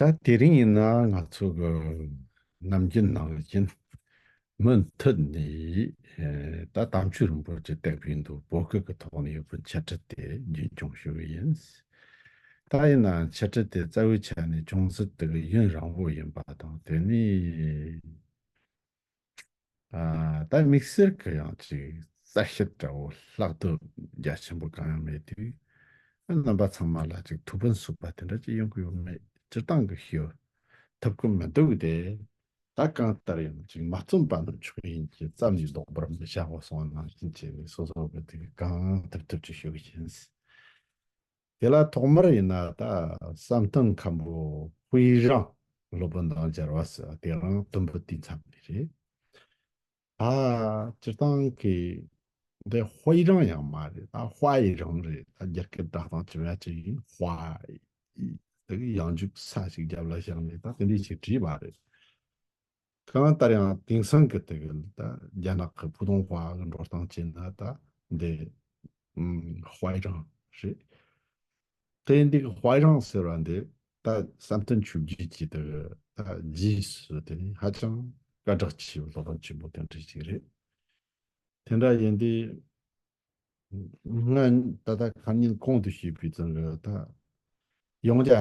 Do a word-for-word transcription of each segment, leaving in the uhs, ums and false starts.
ད་དེ་རིང་ཡིན་ན་ང་ཚོ་གི་ནམ་རྒྱུན་ནང་བཞིན་མུ་མཐུད་ནས་ཨེ་ད་དམ་ཆོས་རིན་པོ་ཆེ་བསྟན་པའི་མདོ་བོད་སྐད་ཀྱི་ཐོག་ནས་ཡོད་པའི་འཆད་ཁྲིད་དེ་རྒྱུན་སྐྱོང་ཞུ་གི་ཡིན། ད་ཡིན་ན་འཆད་ཁྲིད་དེ་རྩ་བའི་ཆ་ནས་ཅུང་ཟད་དེ་གི་ཡུན་རིང་པོ་ཡིན་པ་དང་། དེ་ནས་ཨ་ད་དམིགས་བསལ་གྱི་ཡང་ཅིག་གསལ་བཤད་འདྲ་བོ་ལྷག་ཏུ་རྒྱ་ཆེན་པོ་གང་ཡང་མེད་དུས། རྣམ་པ་ཚང་མ་ལ་ཅིག་ཐུགས་ཕན་གསོས་པ་དེ་འདྲ་ཅིག་ཡོང་གི་ཡོད་མེད་སྤྱིར་བཏང་གི་ཤེས་ཐུབ་ཀྱི་མི་འདུག་སྟེ། ད་གང་ལྟར་ཡང་ཅིག་མ་བརྩམས་པ་ནི་མཆོག་ཡིན་གྱི། བརྩམས་ནས་ལྡོག་པར་མི་བྱ་བ་གསུངས་པ་ནང་བཞིན་བྱས་ནས་སོ་སོ་གི་དེ་གང་ཐུབ་ཐུབ་ཅིག་ཞུ་གི་ཡིན། དེ་ལ་ཐོག་མར་ཡིན་ན་ད་བསམ་གཏན་མཁན་པོ་དཔེ་རང་སློབ་དཔོན་དང་སྦྱར་བ་ཟེར་བ་དེ་རང་དུམ་བུ་དེའི་མཚམས་ནས་རེད། ད་སྤྱིར་བཏང་གི་འདི་དཔེ་རང་ཡང་མ་རེད། ད་དཔའ་ཡི་རང་རེད། ད་རྒྱ་སྐད་བསྒྲགས་སྟངས་ཅི་འདྲ་ཅིག་ཡིན། དཔའ་ཡི་དེ་གི་ཡང་འཇུག་ས་ཞིག་རྒྱབ་ལ་བཞག་ནས་ད་དེ་འདྲ་ཞིག་བྲིས་པ་རེད། གང་ལྟར་ཡང་དེང་སང་གི་དེ་གི་ད་རྒྱ་ནག་གི་普通话གི་འགྲོ་སྟངས་བྱས་ན་ད་འདི་ཨུམ་དཔའ་རང་རེད། དེ་འདི་གི་དཔའ་རང་ཟེར་བ་འདི་ད་བསམ་གཏན་ཆོས་བརྒྱུད་ཀྱི་དེ་གི་ད་རྗེས་སུ་དེ་ནི་ཧ་ཅང་སྐད་གྲགས་ཆེ་བའི་སློབ་དཔོན་ཆེན་པོ་དེ་འདྲ་ཞིག་རེད། དེ་འདྲ་ཡིན་དུས། ང་ད་ལྟ་ཁ་ཉིན་གོང་དུ་ཞུས་པའི་ཙང་གི་ད་ཡོངས་རྒྱ་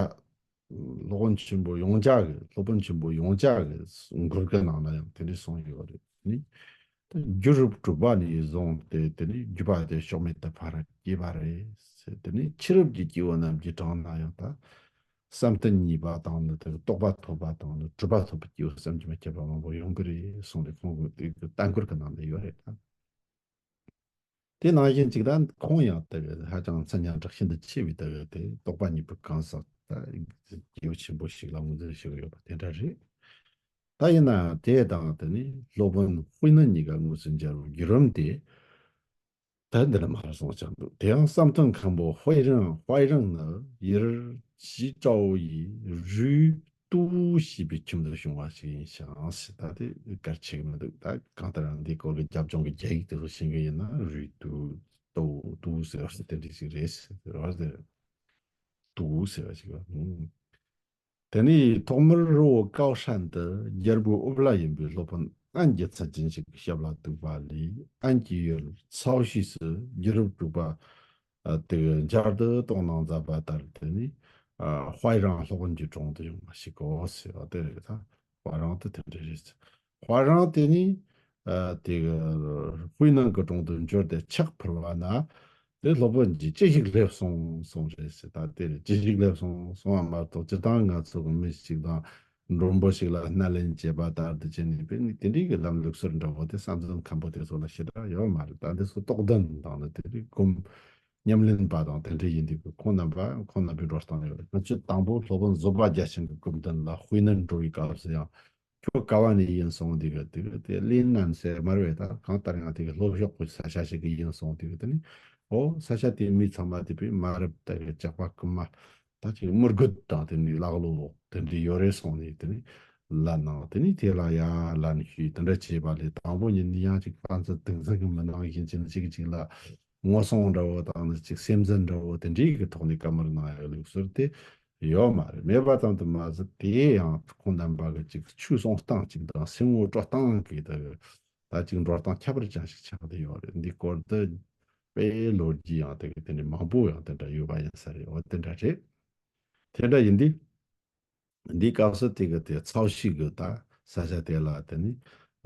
སློབ་དཔོན་ཆེན་པོ་ཡོངས་རྒྱ་གི་སློབ་དཔོན་ཆེན་པོ་ཡོངས་རྒྱ་གི་མགུར་གི་ནང་ན་ཡང་དེ་འདྲ་གསུངས་ཡོད་རེད། ནི་ད་རྒྱུ་རུ་གྲུབ་པ་ནས་བཟུང་སྟེ་དེ་ནི་རྒྱུད་པ་དེ་ཕྱོགས་མེད་དུ་ཕར་སྐྱེས་པ་རེད་ཟེར། དེ་ནི་ཕྱི་རབས་ཀྱི་སྐྱེས་བུ་རྣམས་ཀྱི་གྲངས་ན་ཡང་ད་བསམ་གཏན་གཉིས་པ་དང་ནི་དེ་རྟོགས་པ་ཐོབ་པ་དང་ནི་གྲུབ་པ་ཐོབ་པའི་སྐྱེས་བུ་བསམ་གྱིས་མི་ཁྱབ་པ་མང་པོ་ཡོང་གི་རེད་གསུངས་ཏེ། ཁོང་གི་དེ་གི་ལྟ་མགུར་གི་ནང་ན་ཡོད་རེད་ད། དེ་ནང་བཞིན་ཅིག་ད་ཁོང་ཡང་དེ་གི་ཧ་ཅང་མཚན་སྙན་གྲགས་ཤིན་ཏུ་ཆེ་བའི་དེ་གི་དེ་རྟོགས་པ་གཉིས་པོའི་གང་ཟག་ད་སྐྱེས་བུ་ཆེན་པོ་ཞིག་ལ་ངོས་འཛིན་ཞུ་གི་ཡོད་པ་དེ་འདྲ་རེད། ད་ཡིན་ན་དེ་དང་དེ་ནི་སློབ་དཔོན་དཔེ་ནི་གཉིས་ཀ་དངོས་སུ་མཇལ་བའི་བརྒྱུད་རིམ་དེ་ད་འདི་ལ་མར་གསུངས་ཀྱང་འདུག་དེ་ཡང་བསམ་གཏན་མཁན་པོ་དཔེ་རང་དཔེ་རང་ནི་ཡུལ་ཅི་ཀྲའོ་ཡི་རུའུ་ཏུའུ་ཞེས་པའི་ཁྱིམ་དུ་བྱུང་བ་ཞིག་ཡིན་ཞིང་ཟེར། ད་དེ་གལ་ཆེ་གི་མི་འདུག་ད་གང་ལྟར་ཡང་འདིའི་སྐོར་གྱི་རྒྱབ་ལྗོངས་ཀྱི་རྒྱ་ཡིག་དེ་ཚོ་ཤེས་ཀྱི་ཡིན་ན། རུའུ་ཏུའུ་ཏུའུ་ཟེར་བ་ཞིག་དེ་འདྲ་ཞིག་རེད་ཟེར་བ་ཟེར། ཏུའུ་ཟེར་བ་ཞིག་ལ། དེ་ནས་ཐོག་མར་རི་བོ་ཀའོ་ཧྲན་དུ་རྒྱལ་པོའི་འོབས་བླ་ཡིན་པའི་སློབ་དཔོན་ཨན་གྱི་མཚན་ཅན་ཞིག་གི་ཞབས་ལ་གཏུགས་པ་ལས། ཨན་གྱི་ཡུལ་ཚའོ་ཤི་སུ་རྒྱུད་རབས་དྲུག་པ་དེ་གི་མཇལ་དུ་གཏོང་གནང་མཛད་པ་ལྟར། དེ་ནས་ཨ་དཔའ་རང་སློབ་དཔོན་གྱི་དྲུང་དུ་ཡོང་བ་ཞིག་གོ་ཟེར་བ་དེ་རེད། ད་དཔའ་རང་དེ་དེ་འདྲ་རེད། དཔའ་རང་དེ་ནི་ཨ་དེ་གི་དཔེ་ནང་གི་དྲུང་དུ་འབྱོར་ཏེ་ཕྱག་ཕུལ་བ་ན། དེ་སློབ་དཔོན་གྱིས་ཅི་ཞིག་སླེབས་སོང་གསུངས་རེད་ཟེར། ད་དེ་ནི་ཅི་ཞིག་སླེབས་སོང་གསུངས་པ་མ་གཏོགས། སྤྱིར་བཏང་ང་ཚོ་གི་མི་ཞིག་དང་མགྲོན་པོ་ཞིག་ལ་སྣེ་ལེན་བྱེད་པ་ལྟར་དུ་བྱས་ནས་དཔེ་ནི་དེ་འདྲའི་གི་ལམ་ལུགས་སྲོལ་འདྲ་བོ་དེ་བསམ་གཏན་མཁན་པོ་དེ་ཚོ་ལ་ཞེ་དྲག་ཡོད་མ་རེད། ད་འདི་ཚོ་རྟོགས་ལྡན་དང་ནི་དེ་རིགས་སྒོམ་ཉམས་ལེན་པ་དང་དེ་འདྲ་ཡིན་དུས་ཀྱི་ཁོང་རྣམ་པ་ཁོང་རྣམ་པའི་འགྲོ་སྟངས་ཡོད་རེད། ཕལ་ཆེར་དང་པོ་སློབ་དཔོན་བཟོད་པ་རྒྱ་ཆེན་གྱི་སྐུ་མདུན་ལ་དཔེ་ནི་འགྲོ་བའི་སྐབས་སུ་ཡང་ཁྱོད་ག་བ་ནས་ཡིན་གསུངས་དུས་ཀྱི་དེ་གི་དེ་ལིན་ནན་ཟེར་མ་རེད་པས། ད་གང་ལྟར་ཡང་དེ་གི་ལྷོ་ཕྱོགས་ཀྱི་ས་ཆ་ཞིག་གི་ཡིན་གསུངས་དུས་ཀྱི་དེ་ནི་ཨོ་ས་ཆ་དེའི་མི་ཚང་མ་དེ་བས་མ་རབས་ད་གི་ཇག་པ་རྐུན་མ་ད་ཅིག་དམུ་རྒོད་དང་དེ་ནི་ལག་ལོག་དེ་འདྲ་ཡོད་རེད་གསུངས་ནས་དེ་ནི་ལན་གནང་། དེ་ནི་དེ་ལ་ཡ་ལན་ཞུས་དེ་འདྲ་བྱས་པ་ལས་དང་པོ་ཉིད་ནས་ཡང་ཅིག་ཕན་ཚུན་དེང་སང་གི་མི་ནང་བཞིན་བྱས་ནས་གཅིག་གིས་གཅིག་ལ་ངོ་སྲུང་འདྲ་བོ་དང་ནི་ཅིག་སེམས་འཛིན་འདྲ་བོ་དེ་འདྲའི་གི་ཐོག་ནས་བཀའ་མོལ་གནང་ཡག་ལུགས་སྲོལ་དེ་ཡོད་མ་རེད། མེད་པ་ཙམ་དུ་མ་ཟད་དེ་ཡང་ཁོང་རྣམ་པ་གི་ཅིག་ཆོས་གསུང་སྟངས་ཅིག་དང་སེམས་ངོ་སྤྲོ་སྟངས་ཀྱི་ད་ད་ཅིག་འགྲོ་སྟངས་ཁྱད་པར་ཅན་ཞིག་ཆགས་བསྡད་ཡོད་རེད། འདི་སྐོར་དུ་དཔེ་ལོ་རྒྱུས་ཡང་དེ་གི་དེ་འདྲ་མང་པོ་ཡང་དེ་འདྲ་ཡོད་པ་ཡིན་ས་རེད། འོ་དེ་འདྲ་རེད། དེ་འདྲ་ཡིན་དུས། འདིའི་སྐབས་སུ་དེ་གི་དེ་ཚའོ་ཤི་གི་ད་ས་ཆ་དེ་ལ་དེ་ནི་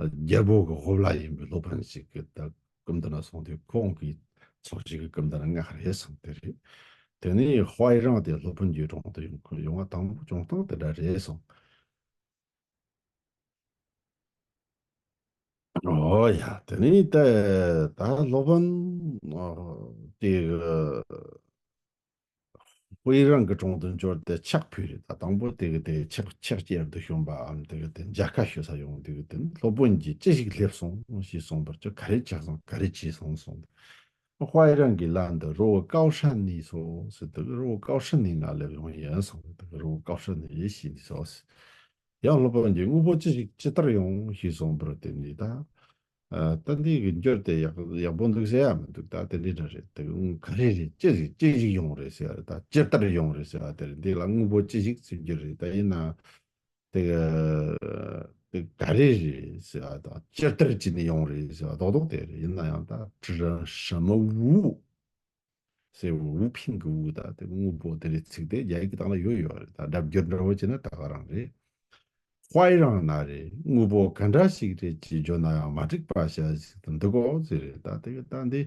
རྒྱལ་པོ་གི་འོབས་བླ་ཡིན་པའི་སློབ་དཔོན་ཞིག་གི་ད་སྐུ་མདུན་ན་སོང་དུས་ཁོང་གིས་ཚའོ་ཤི་གི་སྐུ་མདུན་ན་མངགས་རེད་གསུངས་དེ་རེད། དེ་ནས་དཔའ་རང་དེ་སློབ་དཔོན་གྱི་དྲུང་དུ་ཡོང་ཁུལ་ཡོང་བ་དང་པོ་བྱུང་སྟངས་དེ་འདྲ་རེད་གསུངས། ཨོ་ཡ། དེ་ནས་ད་ད་སློབ་དཔོན་ཨ་དེ་གི་དཔེ་རང་གི་དྲུང་དུ་འབྱོར་ཏེ་ཕྱག་ཕུལ་རེད། ད་དང་པོ་དེ་གི་དེ་ཕྱག་ཕྱག་བྱེད་དུ་བྱོན་པའམ་དེ་གི་དེ་མཇལ་ཁ་ཞུ་ས་ཡོང་དུས་གི་དེ་ནི་སློབ་དཔོན་གྱིས་ཅི་ཞིག་སླེབས་སོང་ཞེས་གསུངས་པར། ཁྱོད་ག་རེ་བྱས་སོང་། ག་རེ་བྱས་སོང་གསུངས་ཏེ། དཔའ་རང་གིས་ལན་དུ་རི་བོ་ཀའོ་ཧྲན་ནས་སོ་ཟེར། དེ་གི་རི་བོ་ཀའོ་ཧྲན་ནས་ང་སླེབས་ཡོང་ཡིན་གསུངས་ཏེ། དེ་གི་རི་བོ་ཀའོ་ཧྲན་ནས་ཡེ་ཤེས་ནས་སོ་ཟེར། ཡང་སློབ་དཔོན་གྱིས་དངོས་པོ་ཅི་ཞིག་ཇི་ལྟར་ཡོང་ཞེས་གསུངས་པར། དེ་ནས་ད་ ཨ། ད་འདི་གི་འགྱུར་དེ་ཡག་ཡག་པོ་འདུག་ཟེར་ཡ་མི་འདུག་ད་དེ་འདྲའི་འདྲ་རེད། དེ་ག་རེ་རེད། ཅི་ཞིག་ཅི་ཞིག་ཡོང་རེད་ཟེར་ཡ་རེད། ད་ཇི་ལྟར་ཡོང་རེད་ཟེར་ཡ་དེ་རེད། འདི་ལ་དངོས་པོ་ཅི་ཞིག་ཟེར་རྒྱུ་རེད། ད་ཡིན་ན་དེ་ག་དེ་ག་རེ་རེད་ཟེར་ཡ་དང་ཇི་ལྟར་བྱས་ནས་ཡོང་རེད་ཟེར་ཡ་རྡོག་རྡོག་དེ་རེད། ཡིན་ན་ཡང་ད་ཀྲི་ར་ཧྲི་མི་ཝུ། ཟེར་བའི་ཝུ་ཕིང་གི་ཝུ་ད་དེ་དངོས་པོ་དེ་རེད། ཚིག་དེ་རྒྱ་ཡིག་གི་སྟེང་ལ་ཡོད་ཡོད་རེད། ད་སྒྲ་བསྒྱུར་འདྲ་བོ་བྱས་ན་ད་ག་རང་རེད། ཧྭའི་རང་ན་རེ་དངོས་པོ་ག་འདྲ་ཞིག་རེད་ཅེས་བརྗོད་ན་ཡང་མ་འགྲིག་པ་ཞིག་ཏུ་འདུག་གོ་ཟེར་རེད། ད་དེ་གི་ད་འདི་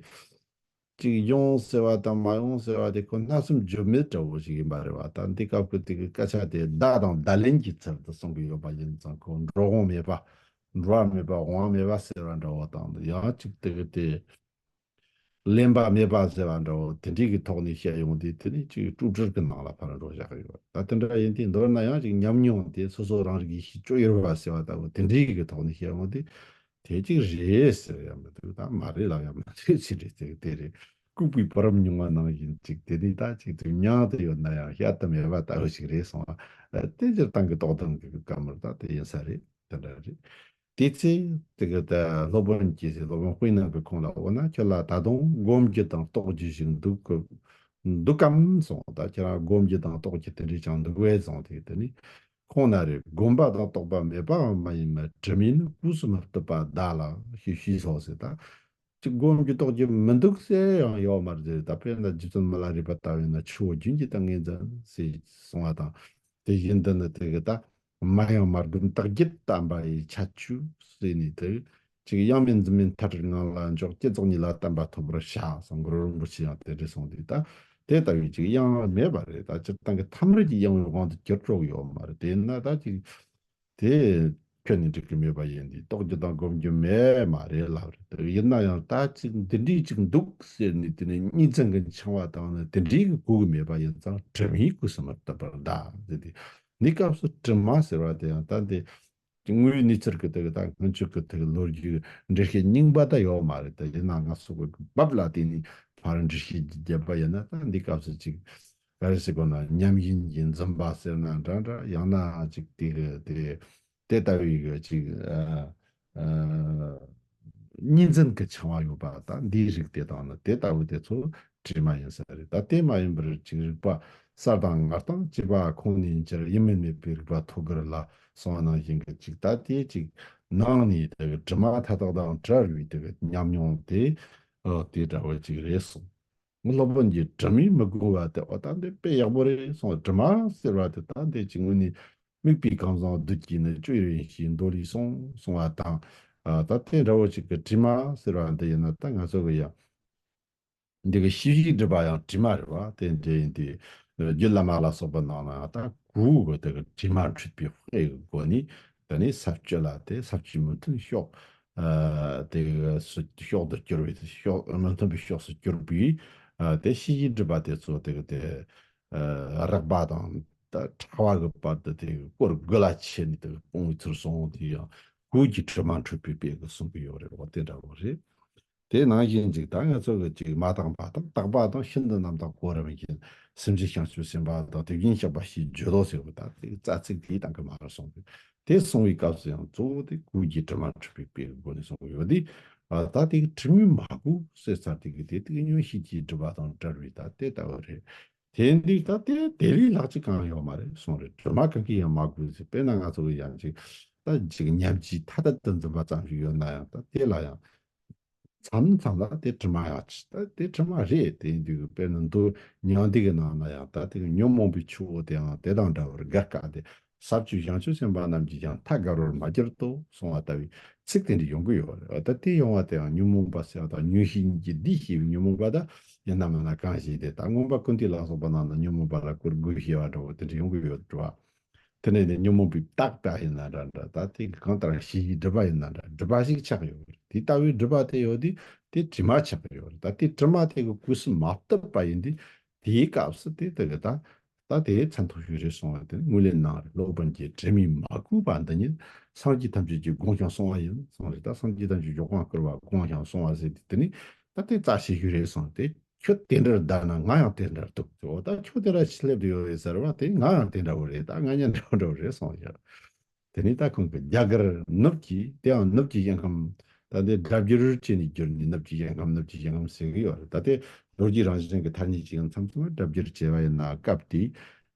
ཅིག་ཡོང་ཟེར་བ་དང་མ་ཡོང་ཟེར་བ་དེ་ཁོ་སྣ་ཚོགས་བརྗོད་མེད་འདྲ་བོ་ཞིག་ཡིན་པ་རེད་བ། ད་འདི་སྐབས་ཀྱི་དེ་གི་སྐད་ཆ་དེ་བརྡ་དང་བརྡ་ལན་གྱི་ཚུལ་དུ་གསུང་གི་ཡོད་པ་ཡིན་ཙང་ཁོ་འགྲོ་འོང་མེད་པ། འགྲོ་བ་མེད་པ་འོང་བ་མེད་པ་ཟེར་བ་འདྲ་བོ་དང་ཡང་ཅིག་དེ་གི་དེ། གླེན་པ་མེད་པ་ཟེར་བ་འདྲ་བོ་དེ་འདྲའི་གི་ཐོག་ནས་བཤད་ཡོང་དུས་དེ་ནི་ཅིག་དཀྲུག་ཕྲུག་གི་ནང་ལ་ཕར་འགྲོ་བཞག་གི་ཡོད། ད་དེ་འདྲ་ཡིན་དུས་མདོར་ན་ཡང་ཅིག་ཉམས་མྱོང་དེ་སོ་སོ་རང་རིག་གི་ཤེས་སྤྱོད་ཡོད་པ་ཟེར་བ་ལྟ་བུ་དེ་འདྲའི་གི་ཐོག་ནས་བཤད་ཡོང་དུས་དེ་ཅིག་རེད་ཟེར་ཡང་མི་འདུག་ད་མ་རེད་ལབ་ཡང་མ་རེད། ཅི་རེད་ཟེར་དེ་རེད། ལྐུགས་པའི་བུ་རམ་མྱོང་བ་ནང་བཞིན་ཅིག་དེ་ནི་ད་ཅིག་ཅིག་མྱང་དུ་ཡོད་ན་ཡང་བཤད་དུ་མེད་པ་ལྟ་བུ་ཞིག་རེད་སོང་བ། དེ་སྤྱིར་བཏང་གི་རྟོགས་ལྡན་གི་བཀའ་མོལ་ད་དེ་ཡིན་ས་རེད། དེ་འདྲ་རེད། དེ་ཚེ་དེ་གི་ད་སློབ་དཔོན་གྱིས་སློབ་དཔོན་དཔེ་ནང་གི་ཁོང་ལ་འོ་ན་ཁྱོད་ལ་ད་དུང་སྒོམ་རྒྱུ་དང་རྟོགས་རྒྱུ་ཞིག་འདུག་གི་འདུག་གམ་གསུངས། ད་ཁྱེད་རང་སྒོམ་རྒྱུ་དང་རྟོགས་རྒྱུ་དེ་འདྲའི་ཅང་འདུག་བས་གསུངས། དེ་དེ་ནི་ཁོང་ན་རེ་སྒོམ་པ་དང་རྟོགས་པ་མེད་པའང་མ་ཡིན་པར་དྲི་མས་ནི་གོས་སུ་མི་བཏུབ་པ་གདའ་ལ་ཞེས་ཞུས་སོ་ཟེར། ད་ཅིག་སྒོམ་རྒྱུ་རྟོགས་རྒྱུ་མི་འདུག་ཟེར་ཡང་ཡོད་མ་རེད་ཟེར། ད་དཔེར་ན་རྗེ་བཙུན་མི་ལ་རས་པ་ལྟ་བས་ན་ཆུ་བོ་རྒྱུན་གྱི་ཏིང་ངེ་འཛིན་ཟེར་གསུངས་པ་དང་དེ་བཞིན་དུ་ནི་དེ་གི་ད། མ་ཡང་མ་བསྒོམས་རྟགས་བརྒྱད་དམ་པ་ཡི་ཁྱད་ཆོས་ཟེར་ནས་དེ། ཅིག་ཡང་མིན་འཛིན་མིན་མཐར་ངང་ལ་འཇོག་བསྐྱེད་རྫོགས་གཉིས་ལ་བརྟན་པ་ཐོབ་པར་བྱ་གསུངས། གུ་རུ་རིན་པོ་ཆེ་ཡང་དེ་འདྲ་གསུངས་དུས་ད། དེ་ལྟ་བུའི་ཅིག་ཡང་མེད་པ་རེད། ད་སྤྱིར་བཏང་གི་ཐམས་ཅད་ཀྱི་ཡང་བའི་དབང་དུ་གྱུར་འགྲོ་གི་ཡོད་མ་རེད། དེས་ན་ད་ཅིག་དེ་ཁྱོན་ནས་འགྲིག་གི་མེད་པ་ཡིན་དུས་རྟོགས་རྒྱུ་དང་སྒོམ་རྒྱུ་མེད་མ་རེད་ལབ་རེད། དེ་ཡིན་ན་ཡང་ད་ཅིག་འདི་འདྲའི་ཅིག་འདུག་ཟེར་ནས་དེ་ནས་གཉིས་འཛིན་གྱི་འཆིང་བ་དང་ནི་དེ་འདྲའི་གི་གོ་གི་མེད་པ་ཡིན་ཙང་དྲི་མས་གོས་སུ་མི་བཏུབ་པར་གདའ་ཟེར་དུས། འདི་སྐབས་སུ་དྲི་མ་ཟེར་བ་དེ་ཡང་ད་འདི་དངོས་ཡོད་གནས་ཚུལ་གྱི་དེ་གི་ད་སྔོན་ཆད་ཀྱི་དེ་གི་ལོ་རྒྱུས་འགྲེལ་བཤད་རྙིང་པ་ད་ཡོད་མ་རེད། དེ་ཡིན་ན་ང་ཚོ་གི་བབ་ལ་བརྟེན་ནས་ཕར་འགྲེལ་བཤད་བརྒྱབ་པ་ཡིན་ན་ད་འདི་སྐབས་སུ་ཅིག་ག་རེ་ཟེར་དགོས་ན་ཉམས་ཞེན་གྱི་འཛིན་པ་ཟེར་ན་འདྲ་འདྲ། ཡང་ན་ཅིག་དེ་གི་དེ་དེ་ལྟ་བུའི་གི་ཅིག་ཨ་ཨ་གཉིས་འཛིན་གྱི་འཆིང་བ་ཡོད་པ་ད་འདིའི་རིགས་དེ་དང་ནི་དེ་ལྟ་བུ་དེ་ཚོ་དྲི་མ་ཡིན་ས་རེད། ད་དེ་མ་ཡིན་པར་ཅིག་རིག་པ་གསལ་དང་ངར་དང་བཅས་པ་ཁོང་ནས་འཆར་ཡིན་མིན་མེད་པའི་རིག་པ་ཐོབ་གི་རེད་ལ་གསུངས་པ་ནང་བཞིན་གྱི་ཅིག་ད་དེ་ཅིག་ནང་ནས་དེ་གི་དྲི་མ་མཐའ་དག་དང་བྲལ་བའི་དེ་གི་ཉམས་མྱོང་དེ་ཨ་དེ་འདྲ་བ་ཅིག་རེད་གསུངས། སློབ་དཔོན་གྱིས་དྲི་མས་མི་གོས་པ་དེ་འོ་ད་འདི་དཔེ་ཡག་པོ་རེད་གསུངས། དྲི་མ་ཟེར་བ་དེ་ད་འདི་ཅིག་དངོས་ནས་དམིགས་པའི་ཁམས་བཟང་བདུད་ཀྱིས་ནི་བཅོས་རེ་ཞིག་མདོ་ལས་གསུངས་གསུངས་པ་དང་། ཨ་ད་དེ་འདྲ་བོ་ཅིག་གི་དྲི་མ་ཟེར་བ་འདི་ཡིན་ན་ད་ང་ཚོ་གི་ཡང་འདི་གི་ཤེས་བྱའི་སྒྲིབ་པ་ཡང་དྲི་མ་རེད་བ། དེ་འདྲ་ཡིན་དུས་རྒྱུད་བླ་མ་ལ་སོགས་པ་ནང་ན་ཡང་ད་གོས་གི་དེ་གི་དྲི་མ་འཁྲུད་པའི་དཔེ་གི་སྒོ་ནས་དེ་ནས་ས་བཅུ་ལ་དེ་ས་བཅུའི་མི་མཐུན་ཕྱོགས་ཨ་དེ་གི་སུ་ཕྱོགས་སུ་གྱུར་པའི་ཕྱོགས་མི་མཐུན་པའི་ཕྱོགས་སུ་གྱུར་པའི་ཨ་དེ་ཤེས་བྱའི་སྒྲིབ་པ་དེ་ཚོ་དེ་གི་དེ་ཨ་རེག་པ་དང་ད་ཕྲ་བ་གི་བར་དུ་དེ་གི་སྐོར་དགུ་ལ་ཕྱེ་ནས་དེ་གི་སྤོང་བའི་ཚུལ་སོང་དེ་ཡང་གོས་ཀྱི་དྲི་མ་འཁྲུད་པའི་དཔེ་གི་གསུང་གི་ཡོད་རེད་བ། དེ་འདྲ་བོ་རེད། དེ་ནང་བཞིན་ཅིག་ད་ང་ཚོ་གི་ཅིག་མ་དག་པ་དང་དག་པ་དང་ཤིན་ཏུ་རྣམ་དག་གོ་རིམ་བཞིན་སེམས་ཅན་བྱང་ཆུབ་སེམས་དཔའ་དང་དེ་བཞིན་གཤེགས་པ་ཞེས་བརྗོད་དོ་ཟེར་བ་ད་དེ་རྩ་ཚིག་དེའི་སྟེང་གི་མ་ར་གསུངས་པས། དེ་གསུང་བའི་སྐབས་སུ་ཡང་གཙོ་བོ་དེ་གོས་ཀྱི་དྲི་མ་འཁྲུད་པའི་དཔེ་གི་སྒོ་ནས་གསུངས་ཡོད་དེ། ཨ་ད་དེ་གི་དྲི་མས་མ་གོས་ཟེར་ཚར་དེ་གི་དེ་དེ་གི་མངོན་ཤེས་ཀྱི་སྒྲིབ་པ་དང་བྲལ་བའི་ད་དེ་ལྟ་བུ་རེད། དེ་འདི་ད་དེ་དེ་ལས་ལྷག་ཅིག་གང་ཡོད་མ་རེད་གསུངས་རེད། དྲི་མ་གང་གིས་ཡང་མ་གོས་ཟེར། དཔེར་ན་ང་ཚོ་གི་ཡང་ཅིག་ད་ཅིག་ཉམས་ཀྱིས་ཐ་དད་དུ་འཛིན་པ་ཙམ་ཞིག་ཡོད་ན་ཡང་ད་དེ་ལ་ཡང་མཚམས་མཚམས་ལ་དེ་དྲི་མ་ཡང་ཅི་ད་དེ་དྲི་མ་རེད། དེ་འདུག་དཔེར་ན་མདོ་མྱང་འདས་ཀྱི་ནང་ན་ཡང་ད་དེ་ཉོན་མོངས་པའི་ཆུ་བོ་དེའང་དེ་དང་འདྲ་བར་དགའ་དཀའ་སྟེ། ས་བཅུའི་བྱང་ཆུབ་སེམས་དཔའ་རྣམས་ཀྱིས་ཀྱང་ཐ་དགའ་བར་མ་གྱུར་ཏོ་གསུངས་པ་ལྟ་བུའི་ཚིག་དེ་འདྲ་ཡོང་གི་ཡོད་རེད། ད་དེ་ཡོང་བ་དེའང་ཉོན་མོངས་པ་ཟེར་བ་དང་ཉོན་ཤེས་གཉིས་ཀྱིས་འདི་ཤེས་པའི་ཉོན་མོངས་པ་དང་ཡིན་ན་མིན་ན་གང་ཞིག་དེ་ད་མངོན་པ་ཀུན་བཏུས་ལ་སོགས་པ་རྣམས་ན་ཉོན་མོངས་པ་ལ་སྐུར་དགོས་ཞེས་པ་འདྲ་བོ་དེ་འདྲ་ཡོང་གི་ཡོད་འགྲོ་བ། དེ་ནས་ནི་ཉོན་མོངས་པའི་བཏགས་པ་ཡིན་ན་འདྲ་འདྲ་ད་དེ་གང་ལྟར་ཤེས་བྱའི་སྒྲིབ་པ་ཡིན་ན་འདྲ་སྒྲིབ་པ་ཞིག་ཆགས་ཡོད་རེད། དེ་ལྟ་བུའི་སྒྲིབ་པ་དེ་ཡོད་དུས་དེ་དྲི་མ་ཆགས་ཡོད་རེད། ད་དེ་དྲི་མ་དེ་གི་གོས་སུ་མ་བཏུབ་པ་ཡིན་དུས་དེའི་སྐབས་སུ་དེ་དེ་གི་ད། ད་དེ་མཚན་ཐོགས་ཤིག་རེད་གསུངས་པ་དེ་ནི་ངོས་ལེན་གནང་རེད། སློབ་དཔོན་གྱིས་དྲི་མས་མ་གོས་པ་འདི་ཉིད་སངས་རྒྱས་ཐམས་ཅད་ཀྱིས་བསྒོམས་ཤིང་གསུངས་པ་ཡིན་གསུངས་རེད། ད་སངས་རྒྱས་ཐམས་ཅད་ཀྱིས་མགྱོགས་པ་བསྐུར་བ་བསྒོམས་ཤིང་གསུངས་པ་ཟེར་དུས་དེ་ནི་ད་དེ་རྩ་ཆེ་ཤོས་རེད་གསུངས་ཏེ། ཁྱོད་དེ་འདྲར་གདའ་ན་ང་ཡང་དེ་འདྲར་འདུག་འོ་ད་ཁྱོད་དེ་འདྲ་ཞིག་སླེབས་ཡོད་རེད་ཟེར་བ་དེ་ང་ཡང་དེ་འདྲ་བོ་རེད། ད་ང་གཉིས་འདྲ་བོ་འདྲ་བོ་རེད་གསུངས་ཡོད། དེ་ནི་ད་ཁོང་གི་རྒྱ་གར་ནུབ་ཀྱི་དེའང་ནུབ་ཀྱི་ཞིང་ཁམས་ ད་འདི་སྒྲ་བསྒྱུར་བྱས་ནས་བསྒྱུར་ནས་ནུབ་ཀྱི་ཞིང་ཁམས་ནུབ་ཀྱི་ཞིང་ཁམས་ཟེར་གི་ཡོད་རེད། ད་དེ་ལོ་རྒྱུས་རང་བཞིན་གྱི་ཐ་སྙད་ཅིག་ཡང་མཚམས་མཚམས་སྒྲ་བསྒྱུར་བྱས་པ་ཡིན་ན། སྐབས་དེའི་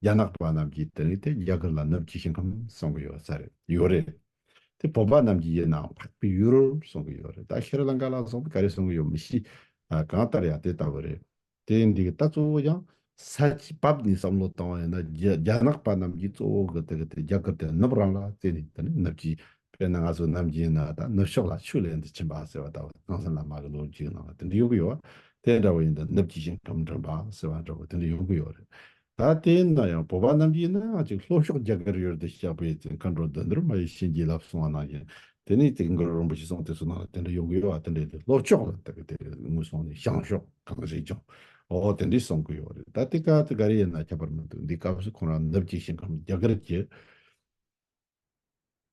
རྒྱ་ནག་པ་རྣམས་ཀྱིས་དེ་ནི་དེ་རྒྱ་གར་ལ་ནུབ་ཀྱི་ཞིང་ཁམས་གསུང་གི་ཡོད་ས་རེད། ཡོད་རེད། དེ་བོད་པ་རྣམས་ཀྱིས་ཡིན་ནའང་འཕགས་པའི་ཡུལ་གསུང་གི་ཡོད་རེད། ད་ཤྲི་ལང་ཀ་ལ་སོགས་པ་ག་རེ་གསུང་གི་ཡོད་མི་ཤེས། ཨ། གང་ལྟར་ཡང་དེ་ལྟ་བུ་རེད། དེ་འདི་གི་ད་གཙོ་བོ་ཡང་ས་ཆའི་བབ་ནས་བསམ་བློ་བཏང་བ་ཡིན་ན། རྒྱ་རྒྱ་ནག་པ་རྣམས་ཀྱིས་གཙོ་བོ་གི་དེ་གི་དེ་རྒྱ་གར་དེ་ནུབ་རང་ལ་བརྩིས་ནས། དེ་ནི་ནུབ་ཀྱི། དཔེར་ན་ང་ཚོ་ནམ་རྒྱུན་ཡིན་ན་ད་ནུབ་ཕྱོགས་ལ་ཆུ་ལེན་དུ་ཕྱིན་པ་ཟེར་བ་ལྟ་བུ། སྐལ་བཟང་བླ་མ་གི་ལོ་རྒྱུས་ནང་ལ་དེ་འདྲ་ཡོང་གི་ཡོད། དེ་འདྲ་བོ་ཡིན་ད་ནུབ་ཀྱི་ཞིང་ཁམས་འགྲིམ་པ་ཟེར་བ་འདྲ་བོ་དེ་འདྲ་ཡོང་གི་ཡོད་རེད། ད་དེ་ཡིན་ན་ཡང་བོད་པ་རྣམས་ཀྱིས་ཡིན་ན་ཅིག་ལྷོ་ཕྱོགས་རྒྱ་གར་ཡུལ་དུ་གཤེགས་པའི་ཚེ། མཁའ་འགྲོ་བདུད་འདུལ་མ་ཡི་བྱིན་གྱིས་བརླབས་གསུང་བ་ནང་བཞིན། དེ་ནས་དེ་གུ་རུ་རིན་པོ་ཆེ་གསུང་དེ་ཚོ་ནང་ལ་དེ་འདྲ་ཡོང་གི་ཡོད་པ། དེ་འདྲ་དེ་ལྷོ་ཕྱོགས་ལ་དེ་གི་དེ་ངོས་བཟུང་ནས་བྱང་ཕྱོགས་གངས་རིའི་ལྗོངས། འོ་དེ་འདྲས་གསུང་གི་ཡོད་རེད། ད་དེ་ག་དེ་ག་རེ་ཡིན་ན་ཁྱད་པར་མི་འདུག་འདི་སྐབས་སུ་ཁོང་རང་ནུབ་ཀྱི་ཞིང་ཁམས་རྒྱ་གར་གྱི་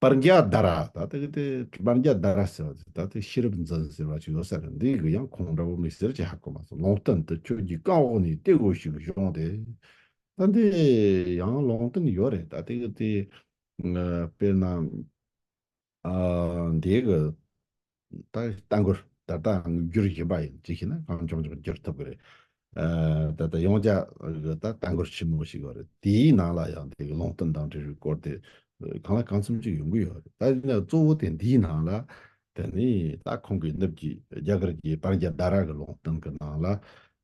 པྲཛྙཱ་དྷ་ར། ད་དེ་གི་དེ་པྲཛྙཱ་དྷ་ར་ཟེར་བ་དེ། ད་དེ་ཤེས་རབ་འཛིན་ཟེར་བ་ཅིག་ཡོད་ས་རེད། འདི་གི་ཡང་ཁོང་འདྲ་བོ་མི་ཟེར་གྱི་ཧ་གོ་མ་སོང་། ལུང་བསྟན་དུ་ཁྱོད་ཀྱི་རྐང་འོག་ནས་ལྟེ་འོག་ཞིག་བྱུང་སྟེ། ད་འདི་ཡང་ལུང་བསྟན་ཡོད་རེད། ད་དེ་གི་དེ་དཔེར་ན། ཨ། འདི་གི་ད་རྟ་མགོར། ད་རྟ་བསྒྱུར་བཞིན་པ་ཡིན་ཅིག་ཤེས་ན་གང་བྱུང་བྱུང་བསྒྱུར་ཐུབ་ཀྱི་རེད། ཨ། ད་ལྟ་ཡོངས་རྒྱ་གི་ད་རྟ་མགོར་ཆེན་མོ་ཞིག་ཡོད་རེད། དེའི་ནང་ལ་ཡང་དེ་གི་ལུང་བསྟན་དང་འབྲེལ་བའི་སྐོར་དེ་གང་ལ་གང་འཚམ་ཅིག་ཡོང་གི་ཡོད་རེད། ད་ཡིན་ན་གཙོ་བོ་དེ་འདིའི་ནང་ལ། དེ་ནི་ད་ཁོང་གི་ནུབ་ཀྱི་རྒྱ་གར་གྱི་པྲཛྙཱ་དྷ་ར་གི་ལུང་བསྟན་གྱི་ནང་ལ།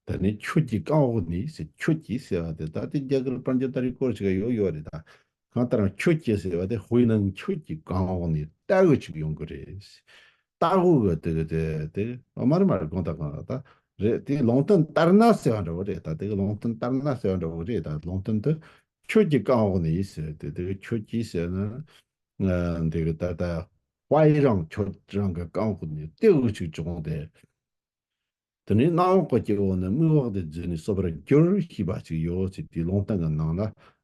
དེ་ནི་ཁྱོད་ཀྱི་རྐང་འོག་ནས་ཟེར། ཁྱོད་ཀྱི་ཟེར་བ་དེ་ད་དེ་རྒྱ་གར་པྲཛྙཱ་དྷ་རའི་སྐོར་ཞིག་ཡོད་ཡོད་རེད། ད་གང་ལྟར་ཁྱོད་ཀྱི་ཟེར་བ་དེ། དཔེར་ན་ཁྱོད་ཀྱི་རྐང་འོག་ནས་ལྟ་འོ་ཅིག་ཡོང་གི་རེད། ལྟ་འོ་གི་དེ་གི་དེ་དེ་མ་རེད་མ་རེད། དགོངས་དག་གང་ལ་ད་རེད། དེ་ལུང་བསྟན་ལྟར་ན་ཟེར་བ་འདྲ་བོ་རེད། ད་དེ་གི་ལུང་བསྟན་ལྟར་ན་ཟེར་བ་འདྲ་བོ་རེད། ད་ལུང་བསྟན་དུ་ཁྱོད་ཀྱི་རྐང་འོག་ནས་ཟེར་དེ། དེ་གི་ཁྱོད་ཀྱི་ཟེར་ན། ཨ། འདི་གི་ད་ལྟ་ཧྭ་རང་། ཁྱོད་རང་གི་རྐང་འོག་ནས་ལྟེ་འོ་ཅིག་བྱུང་སྟེ། དེ་ནས་གནམ་འོག་གི་སྐྱེ་བོ་རྣམས་མིག་དབང་དུ་བརྫིས་ནས་གསོད་པར་འགྱུར་ཞེས་པ་ཅིག་ཡོད་ཅེས་དེའི་ལུང་བསྟན་གྱི་ནང་ལ།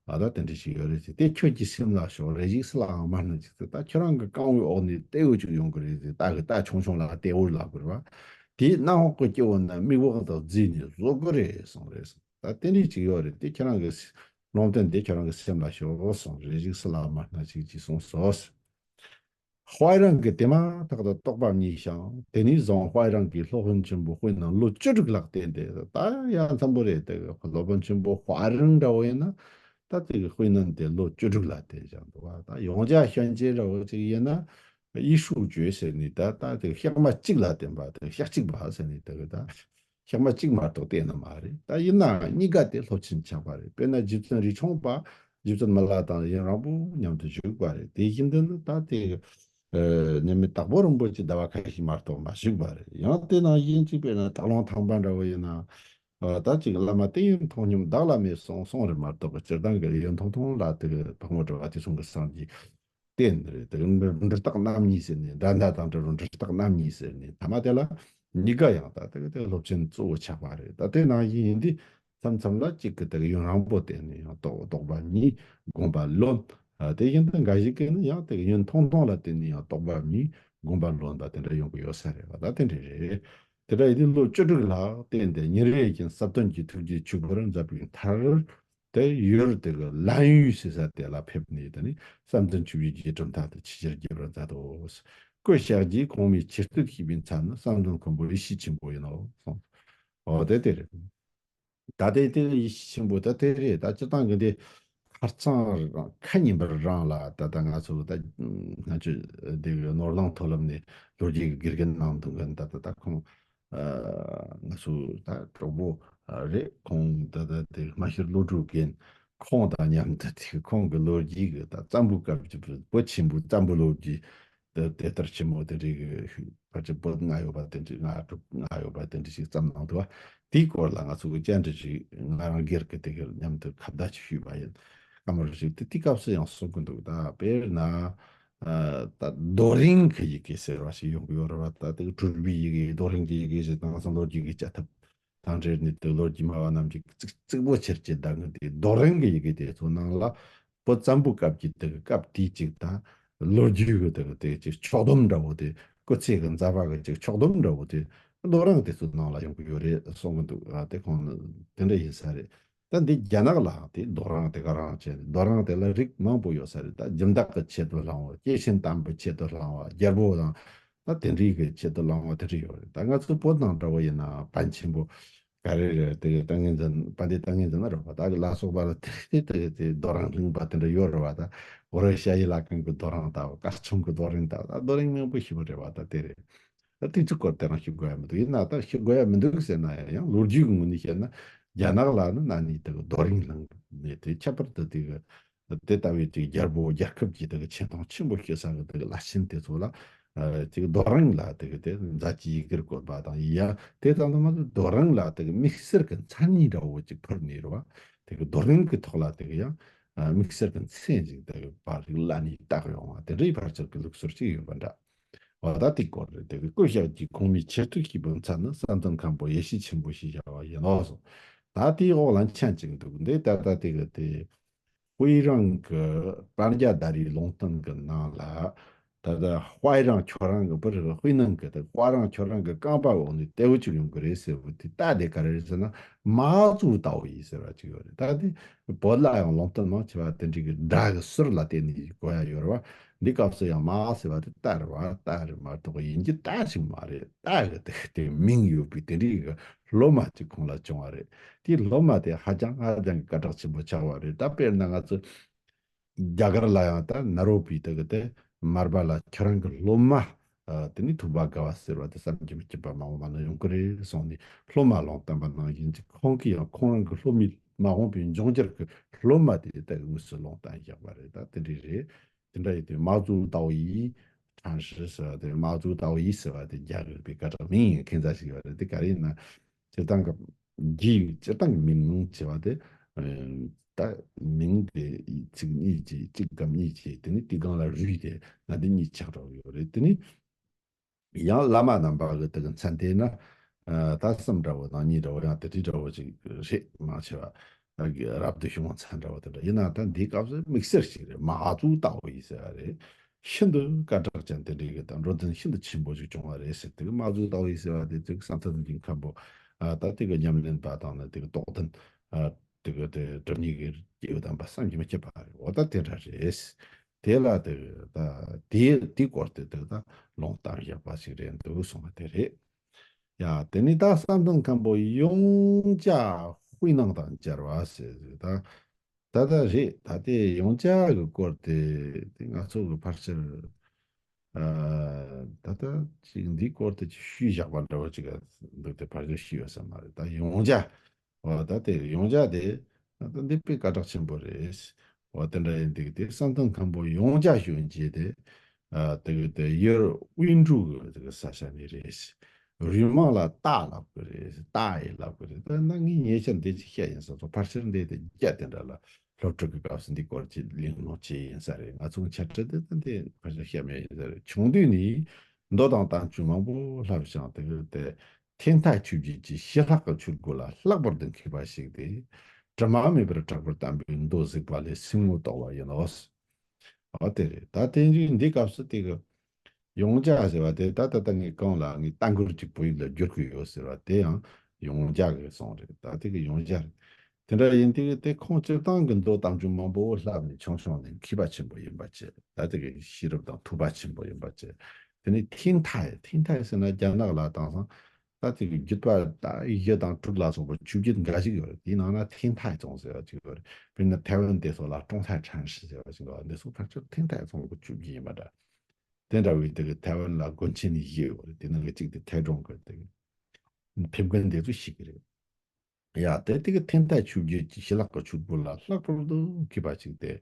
ཨ། ད་དེ་འདྲ་ཞིག་ཡོད་རེད་ཅེས། དེ་ཁྱོད་ཀྱི་སེམས་ལ་ཞོག་རེ་ཞིག་སུ་ལའང་མ་སྣང་ཅིག་ཟེར། ད་ཁྱོད་རང་གི་རྐང་བའི་འོག་ནས་ལྟེ་འོ་ཅིག་ཡོང་གི་རེད་ཟེར། རྟ་གི་རྟ་ཆུང་ཆུང་ལ་ལྟེ་འོ་ལབ་དགོས་རེད་པ། དེས་གནམ་འོག་གི་སྐྱེ་བོ་རྣམས་མིག་དབང་དུ་བརྫིས་ནས་གསོད་ཀྱི་རེད་གསུངས་རེད་གསུངས། ད་དེ་འདྲ་ཅིག་ཡོད་རེད། དེ་ཁྱོད་རང་གི་ལུང་བསྟན་དེ་ཁྱོད་རང་གི་སེམས་ལ་ཞོག་གསུངས། རེ་ཞིག་སུ་ལའང་མ་སྣང་ཅིག་ཅེས་གསུངས་སོ། ཧྭ་རང་གིས་དེ་མ་ཐག་ཏུ་རྟོག་པ་བརྙེས་ཤིང་། དེ་ནས་བཟུང་ཧྭ་རང་གིས་སློབ་དཔོན་ཆེན་པོ་དཔེར་ན་ལོ་བཅུ་དྲུག་ལ་བསྟེན་ཏེ། ད་ཡ་མཚན་པོ་རེད། དེ་སློབ་དཔོན་ཆེན་པོ་ཧྭ་རང་འདྲ་བོ་ཡིན་ན། ད་དེ་གི་དཔེར་ན་དེ་ལོ་བཅུ་དྲུག་ལ་བསྟེན་བཞག་འདུག་བ། ད་ཡོངས་རྒྱ་ཤན་ཅེ་འདྲ་བོ་ཅིག་ཡིན་ན། ཡེ་ཧྲུའུ་ཅུས་ཟེར་ནས། ད་ད་དེ་ཤག་མ་གཅིག་ལ་བསྟེན་པ། དེ་ཤག་གཅིག་པ་ཟེར་ནས། དེ་གི་ད་ཤག་མ་གཅིག་མ་གཏོགས་བསྟེན་ནི་མ་རེད། ད་ཡིན་ནའང་གཉིས་ཀ་དེ་སློབ་ཆེན་ཆགས་པ་རེད། དཔེར་ན་རྗེ་བཙུན་རས་ཆུང་པ། རྗེ་བཙུན་མི་ལ་དང་ཡུན་རིང་པོ་མཉམ་དུ་བཞུགས་པ་རེད། དེ་བཞིན་དུ་ནི་ད་དེ་ཨ་མཉམ་མེད་དྭགས་པོ་རིན་པོ་ཆེ་ཟླ་བ་ཁ་ཤས་མ་གཏོགས་མ་བཞུགས་པ་རེད། ཡང་དེ་ནང་བཞིན་ཅིག་དཔེར་ན་སྟག་ལུང་ཐང་པ་འདྲ་བོ་ཡིན་ན། ཨ། ད་ཅིག་བླ་མ་དེ་ཡུན་ཐུང་སྙམ་བདག་ལ་མེད་གསུངས་གསུངས་རེད་མ་གཏོགས། སྤྱིར་བཏང་གི་ཡུན་ཐུང་ཐུང་ལ་དེ་གི་ཕག་མོ་གྲུ་པ་དེ་གསུང་གི་སངས་རྒྱས་བསྟེན་རེད། དེ་འབྲི་སྟག་རྣམ་གཉིས་ཟེར་ནས། འདྲ་མདའ་དང་འབྲི་རུ་འབྲི་སྟག་རྣམ་གཉིས་ཟེར་ནས། མཐའ་མ་དེ་ལ་གཉིས་ཀ་ཡང་ད་དེ་དེ་སློབ་ཆེན་གཙོ་བོ་ཆགས་པ་རེད། ད་དེ་ནང་བཞིན་ཡིན་དུས་མཚམས་མཚམས་ལ་གཅིག་གིས་དེ་ཡུན་རིང་པོ་བསྟེན་ནས་ཡང་རྟོགས། རྟོགས་པ་བརྙེས། དགོངས་པ་ལོན། ཨ། དེ་བཞིན་དུ་འགའ་ཞིག་གིས་ནི་ཡང་དེ་ཡུན་ཐུང་ཐུང་ལ་བསྟེན་ནས་ཡང་རྟོགས་པ་བརྙེས། དགོངས་པ་ལོན་པ་དེ་འདྲ་ཡོང་གི་ཡོད་ས་རེད་བ། ད་དེ་འདྲ་རེད། དེ་འདྲ་ཡིན་དུས་ལོ་བཅུ་དྲུག་ལ་བསྟེན་ཏེ། ཉིན་རེ་བཞིན་ཟབ་དོན་གྱི་ཐུགས་རྗེ་ཆུད་པར་མཛད་པའི་མཐར། དེ་ཡུལ་དེ་གི་ལན་ཡུལ་ཟེར་ས་དེ་ལ་ཕེབས་ནས། དེ་ནས་བསམ་གཏན་ཆོས་ཀྱི་རྗེས་གྲུབ་མཐའ་དག་ཆེས་ཆེར་རྒྱས་པར་མཛད་དོ། སྐུ་གཤེགས་རྗེས་གོང་མའི་ཆེ་བསྟོད་ཞུས་པའི་མཚན་ནི་བསམ་གཏན་མཁན་པོ་ཡེ་ཤེས་ཆེན་པོ་ཡིན་ནོ་གསུངས། འོ་དེ་དེ་རེད། ད་དེ་དེ་ཡེ་ཤེས་ཆེན་པོ་ད་དེ་རེད། ད་སྤྱིར་བཏང་གི་འདི་ཁ་རྩང་རང་ཁ་ཉན་པར་རང་ལ། ད་ད་ང་ཚོ་ད་སྔ་ཆོས་འདི་གི་ནོར་གླིང་མཐོ་ལམ་ནས་ལོ་རྒྱུས་ཀྱི་དགེ་རྒན་གནང་འདུག་གི། ད་ད་ད་ཁོང་ཨ་ང་ཚོ་ད་གྲོགས་པོ་ཨ་རེད། ཁོང་ད་ད་དེ་སྨྲ་ཤེས་བློ་གྲོས་རྒན། ཁོང་དང་མཉམ་དུ་དེ་ཁོང་གི་ལོ་རྒྱུས་ཀྱི་ད་བཙན་པོའི་སྐབས་ཀྱི་བོད་ཆེན་པོའི་བཙན་པོའི་ལོ་རྒྱུས། དེ་དེ་ལྟར་ཆེན་མོ་དེ་འདྲའི་གི་ཕལ་ཆེར་པོད་ལྔ་ཡོད་པ་དེ་འདྲའི། ལྔ་དྲུག་ལྔ་ཡོད་པ་དེ་འདྲ་ཞིག་བརྩམས་གནང་འདུག་བ། དེའི་སྐོར་ལ་ང་ཚོ་གི་བཅར་འདྲི་ཞིག་ང་རང་སྒེར་གྱི་དེ་གི་མཉམ་དུ་ཁ་བརྡ་ཅིག་ཞུས་པ་ཡིན། སྐར་མ་རེ་ཞིག་དེ་དེའི་སྐབས་སུ་ཡང་གསུང་གི་འདུག་ད་དཔེར་ན་ཨ་ད་རྡོ་རིང་གི་ཡི་གེ་ཟེར་བ་ཞིག་ཡོང་གི་ཡོད་རེད་བ། ད་དེ་གི་གྲུབ་པའི་ཡི་གེ། རྡོ་རིང་གི་ཡི་གེ་ཟེར་དུས་ང་ཚོ་ལོ་རྒྱུས་ཀྱི་བྱ་ཐབས་དང་འབྲེལ་ནས། དེ་ལོ་རྒྱུས་སྨྲ་བ་རྣམས་ཀྱིས་རྩིག་རྩིག་པོ་ཆེར་བྱེད་ད་གི། དེ་རྡོ་རིང་གི་ཡི་གེ་དེ་ཚོ་ནང་ལ་བོད་བཙན་པོའི་སྐབས་ཀྱི་དེ་གི་སྐབས་དེའི་ཅིག་ད་ལོ་རྒྱུས་ཀྱི་དེ་གི་དེ་ཅིག་ཕྱོགས་བསྡོམས་འདྲ་བོ་དེ། སྐུ་ཚེ་གི་མཛད་པ་གི་ཅིག་ཕྱོགས་བསྡོམས་འདྲ་བོ་དེ་རྡོ་རིང་དེ་ཚོའི་ནང་ལ་ཡོང་གི་ཡོད་རེད་གསུང་གི་འདུག་ཨ་དེ་ཁོང་ནི་དེ་འདྲ་ཡིན་ས་རེད། ད་འདི་རྒྱ་ནག་ལའང་དེ་རྡོ་རིང་དེ་ག་རང་བྱས། རྡོ་རིང་དེ་ལ་རིགས་མང་པོ་ཡོད་ས་རེད། ད་སྦྱིན་བདག་གི་ཆེད་དུ་བསླངས་པ། སྐྱེས་ཆེན་དམ་པའི་ཆེད་དུ་བསླངས་པ། རྒྱལ་པོ་དང་ ད་དེ་འདྲའི་གི་ཆེད་དུ་བླང་བ་དེ་འདྲ་ཡོད་རེད། ད་ང་ཚོ་བོད་ནང་འདྲ་བོ་ཡིན་ན་པཎ་ཆེན་པོ་ག་རེ་རེད། དེ་གི་ཏིང་ངེ་འཛིན། དཔལ་ལྡན་ཏིང་ངེ་འཛིན་ན་རེད་པ། ད་གི་ལ་སོགས་པ་ལ་དེ་དེ་དེ་དེ་རྡོ་རིང་བརླིང་པ་དེ་འདྲ་ཡོད་རེད་པ། ད་ཝེ་རི་ཤ་ཡི་ལྷ་ཁང་གི་རྡོ་རིང་ལྟ་བུ། དཀར་ཆུང་གི་རྡོ་རིང་ལྟ་བུ། ད་རྡོ་རིང་མང་པོ་ཞིག་རེད་པ། ད་དེ་རེད། ད་དེ་ཚོའི་སྐོར་དེ་རང་ཞུ་དགོས་ཡ་མི་འདུག་ཡིན་ན་ད་ཞུ་དགོས་ཡ་མི་འདུག་ཟེར་ན་ཡང་ལོ་རྒྱུས་ཀྱི་ངོས་ནས་བཤད་ན། རྒྱ་ནག་ལ་ནི་ན་ནིང་དེ་གི་རྡོ་རིང་བརླིང་ནས་དེ། ཁྱད་པར་དུ་དེ་གི་དེ་ལྟ་བུའི་དེ་རྒྱལ་པོ་རྒྱལ་ཁབ་ཀྱི་དེ་གི་ཆེ་མཐོང་ཆེན་པོ་སྐྱེ་ས་གི་དེ་གི་བླ་ཆེན་དེ་ཚོ་ལ། ཨ་དེ་གི་རྡོ་རིང་ལ་དེ་གི་དེ་མཛད་རྗེས་ཡི་གེར་བཀོད་པ་དང་། ཡ་དེ་ཙམ་དུ་མ་ཟད་རྡོ་རིང་ལ་དེ་གི་དམིགས་བསལ་གྱི་མཚན་ཉིད་འདྲ་བོ་ཅིག་ཕུལ་ནས་རེད་པ། དེ་གི་རྡོ་རིང་གི་ཐོག་ལ་དེ་གི་ཡང་ཨ་དམིགས་བསལ་གྱི་མཚན་ཞིག་དེ་གི་པར་རིགས་ལ་ནི་བཏགས་ཡོང་བ། དེ་འདྲའི་ཕལ་ཆེར་གྱི་ལུགས་སྲོལ་ཅིག་ཡོད་པ་འདྲ། འོ་ད་དེའི་སྐོར་རེད། དེ་གི་སྐུ་ཞབས་ཀྱིས་གོང་མའི་ཆེ་བསྟོད་ཞུས་པའི་མཚན་ནི་བསམ་གཏན་མཁན་པོ་ཡེ་ཤེས་ཆེན་པོ་ཞེས་བྱ་བ་ཡིན་ནོ་གསུངས། ད་དེའི་འོག་ལ་མཆན་ཅིག་འདུག་འདི་ད་ལྟ་དེ་གི་དེ་དཔེ་རང་གི་པྲཛྙཱ་ད་རིའི་ལུང་བསྟན་གྱི་ནང་ལ། ད་ལྟ་དཔའི་རང་ཁྱོད་རང་གི་པར་དཔེ་ནང་གི་དེ་དཔའ་རང་ཁྱོད་རང་གི་རྐང་པ་འོག་ནས་དལ་བུ་ཅིག་ཡོང་གི་རེད་ཟེར་བ་དེ། ད་དེ་ག་རེ་རེད་ཟེར་ན། མ་ཛུ་ཏའོ་ཡི་ཟེར་བ་ཅིག་ཡོད་རེད། ད་དེ་བོད་ལ་ཡང་ལུང་བསྟན་མང་ཆེ་བ་དེ་འདྲའི་གི་སྒྲ་གི་ཟུར་ལ་བརྟེན་ནས་གོ་ཡ་ཡོད་རེད་བ། འདི་སྐབས་སུ་ཡང་མ་ཟེར་བ་དེ་རྟ་རེད་བ། རྟ་རེད་མ་གཏོགས་ཡིན་གྱི་རྟ་ཞིག་མ་རེད། རྟ་གི་དེ་དེ་མིང་ཡོད་པའི་དེ་འདྲའི་གི་སློབ་མ་ཅིག་ཁོང་ལ་བྱུང་བ་རེད། དེའི་སློབ་མ་དེ་ཧ་ཅང་ཧ་ཅང་གི་སྐད་གྲགས་ཆེན་པོ་ཆགས་པ་རེད། ད་དཔེར་ན་ང་ཚོ་རྒྱ་གར་ལ་ཡང་ད་ན་རོ་པའི་དེ་གི་དེ་མར་པ་ལ་ཁྱེད་རང་གི་སློབ་མ། ཨ་དེ་ནས་ཐུབ་པ་དགའ་བ་ཟེར་བ་དེ་བསམ་གྱིས་མི་ཁྱབ་པ་མང་པོ་མ་ནི་ཡོང་གི་རེད་གསུངས་ནས། སློབ་མ་ལུང་བསྟན་པ་ནང་བཞིན་གྱི་ཁོང་གིས་ཡང་ཁོང་རང་གི་སློབ་མའི་མ་འོངས་པའི་འབྱུང་འགྱུར་གྱི་སློབ་མ་དེ་ལྟ་བུའི་དངོས་སུ་ལུང་བསྟན་བཞག་པ་རེད། ད་དེ་འདྲ་རེད། དེ་འདྲ་ཡིན་དུས་མ་ཛུ་ཏའོ་ཡི་ཁྲང་ཧྲི་ཟེར་བ་དེ། མ་ཛུ་ཏའོ་ཡི་ཟེར་བ་དེ་རྒྱ་གི་པའི་སྐད་གྲགས་མིང་ཡིན་མཁན་ཙམ་ཞིག་ཡོད་རེད། དེ་ག་རེ་ཡིན་ན། སྤྱིར་བཏང་གི་རྒྱའི་སྤྱིར་བཏང་གི་མིང་ནང་བྱས་པ་དེ། ཨ་ད་མིང་དེ་ཚིག་གཉིས་ཀྱིས། གཅིག་གམ་གཉིས་ཀྱིས། དེ་ནས་དེའི་སྒང་ལ་རུས་དེ་ན་དེ་གཉིས་ཆགས་འགྲོ་གི་ཡོད་རེད། དེ་ནས་ཡང་བླ་མ་རྣམ་པ་གི་དེ་གི་མཚན་དེ་ན། ཨ་ད་གསུམ་འདྲ་བོ་དང་གཉིས་འདྲ་བོ། ཡང་དེ་འདྲའི་འདྲ་བོ་ཅིག་རེད། མང་ཆེ་བ་ཨ་གི་རབ་ཏུ་བྱུང་བའི་མཚན་འདྲ་བོ་དེ་འདྲ་ཡིན་ན། ད་འདིའི་སྐབས་སུ་དམིགས་བསལ་ཞིག་རེད། མ་ཛུ་ཏའོ་ཡི་ཟེར་བ་རེད། ཤིན་ཏུ་སྐད་གྲགས་ཅན་དེ་འདྲའི་གི་དང་འགྲོ་དོན་ཤིན་ཏུ་ཆེན་པོ་ཞིག་བྱུང་བ་རེད་ཟེར། དེ་གི་མ་ཛུ་ཏའོ་ཡི་ཟེར་བ་དེ་ཅིག་བསམ་གཏན་གྱི་མཁན་པོ་ཨ་ད་དེ་གི་ཉམས་ལེན་པ་དང་ནི་དེ་གི་རྟོགས་ལྡན། ཨ་དེ་གི་དེ་སྒྲུབ་གཉིས་ཀྱི་སྐྱེས་བུ་དམ་པ་བསམ་གྱིས་མི་ཁྱབ་པ་རེད། འོ་ད་དེ་འདྲ་རེད། དེ་ལ་དེ་གི་ད་དེ་དེའི་སྐོར་དེ་དེ་གི་ད་ལུང་བསྟན་བཞག་པ་ཞིག་རེད་འདུག་གསུངས་པ་དེ་རེད། ཡ་དེ་ནས་ད་བསམ་གཏན་མཁན་པོ་ཡོངས་གྲགས་དཔེ་ནང་དང་སྦྱར་བ་ཟེར་ཟེར། ད་ད་ལྟ་རེད། ད་དེ་ཡོངས་གྲགས་ཀྱི་སྐོར་དེ་དེ་ང་ཚོ་གི་ཕལ་ཆེར་ཨ་ད་ལྟ་ཅིག་འདིའི་སྐོར་དེ་ཅིག་ཞུས་བཞག་པ་འདྲ་བོ་ཅིག་འདུག་དེ་ཕལ་ཆེར་ཞུས་ཡོད་ས་མ་རེད། ད་ཡོངས་གྲགས། འོ་ད་དེ་ཡོངས་གྲགས་དེ་ད་ལྟ་འདི་དཔེ་སྐད་གྲགས་ཆེན་པོ་རེད། འོ་དེ་འདྲ་ཡིན་དུས་དེ་བསམ་གཏན་མཁན་པོ་ཡོངས་གྲགས་ཞུ་བྱས་དེ། ཨ་དེ་གི་དེ་ཡུལ་དབུས་འབྲུག་གི་དེ་གི་ས་ཆ་ནས་རེད། རུས་མིང་ལ་རྟ་ལབ་གི་རེད། རྟ་ཡི་ལབ་གི་རེད། ད་ན་ངས་ཉེ་ཆར་འདི་ཅིག་བཤད་ཡིན་ས་སོ། ཕལ་ཆེར་འདི་དེ་རྒྱ་དེ་འདྲ་ལ་སློབ་ཕྲུག་གི་སྐབས་སུ་འདི་སྐོར་གྱི་གླེང་སློང་བྱས་ཡིན་ས་རེད། ང་ཚོ་ཆ་ཁྲི་དེ་ད་འདི་ཕལ་ཆེར་བཤད་མེད་ཡིན་ས་རེད། ཆུང་དུས་ནས་མདོ་དང་བསྟན་བཅོས་མང་པོ་བསླབས་ཤིང་། དེ་གི་དེ་ཐེག་མཐའ་ཆོས་བརྒྱད་ཀྱི་ཞི་ལྷག་གི་ཆོས་སྒོ་ལ་ལྷག་པར་དུ་མཁས་པ་ཞིག་སྟེ། དྲི་མ་མེད་པར་གྲགས་པའི་བསྟན་པའི་མདོ་གཟིགས་པ་ལས་སེམས་ངོ་རྟོགས་པ་ཡིན་ནོ། འོ་དེ་རེད། ད་དེ་འདྲའི་འདི་སྐབས་སུ་དེ་གི་ཡོངས་གྲགས་ཟེར་བ་དེ་ད་ད་ལྟ་ངས་གོང་ལ་ངས་ལྟ་མགུར་ཅིག་བོད་ཡིག་ལ་བསྒྱུར་གི་ཡོད་ཟེར་བ་དེ་ཡང་ཡོངས་གྲགས་ཀྱི་གསུང་རེད། ད་དེ་གི་ཡོངས་གྲགས་རེད། དེ་འདྲ་ཡིན་དུས་དེ་ཁོང་སྤྱིར་བཏང་གི་མདོ་དང་བཅུ་མང་པོ་བསླབས་ནས་ཆུང་ཆུང་ནས་མཁས་པ་ཆེན་པོ་ཡིན་པ་བྱས། ད་དེ་གི་ཤེས་རབ་དང་ཐོས་པ་ཆེན་པོ་ཡིན་པ་བྱས། དེ་ནས་ཐེག་མཐའ་ཡི། ཐེག་མཐའ་ཡི་ཟེར་ན་རྒྱ་ནག་ལ་དེང་སང་ད་དེ་གི་བརྒྱུད་པ་ད་བཞི་དང་དྲུག་ལ་སོགས་པ་བཅུ་བརྒྱད་འགའ་ཞིག་ཡོད་རེད། དེའི་ནང་ན་ཐེག་མཐའ་ཡི་ཙོང་ཟེར་བ་ཅིག་ཡོད་རེད། དཔེར་ན་ཐའེ་ཝན་དེ་སོགས་ལ་ཀྲུང་ཐའེ་ཁྲན་ཧྲི་ཟེར་བ་ཅིག་ཡོད་རེད། འདི་སོགས་ཕལ་ཆེར་ཐེག་མཐའ་ཡི་ཙོང་གི་བཅུ་བརྒྱད་ཡིན་པ་འདྲ། དེ་འདྲ་བའི་དེ་གི་ཐའེ་ཝན་ལ་དགོན་ཆེན་བཞི་ཡོད་རེད། དེ་ནང་གི་གཅིག་དེ་ཐའེ་ཀྲུང་གི་དེ་གི་ཕེབས་མཁན་དེ་ཚོ་ཞིག་གི་རེད། ཡ་དེ་དེ་གི་ཐེག་མཐའ་ཆོས་བརྒྱད་ཀྱི་ཞི་ལྷག་གི་ཆོས་སྒོ་ལ་ལྷག་པར་དུ་མཁས་པ་ཞིག་སྟེ།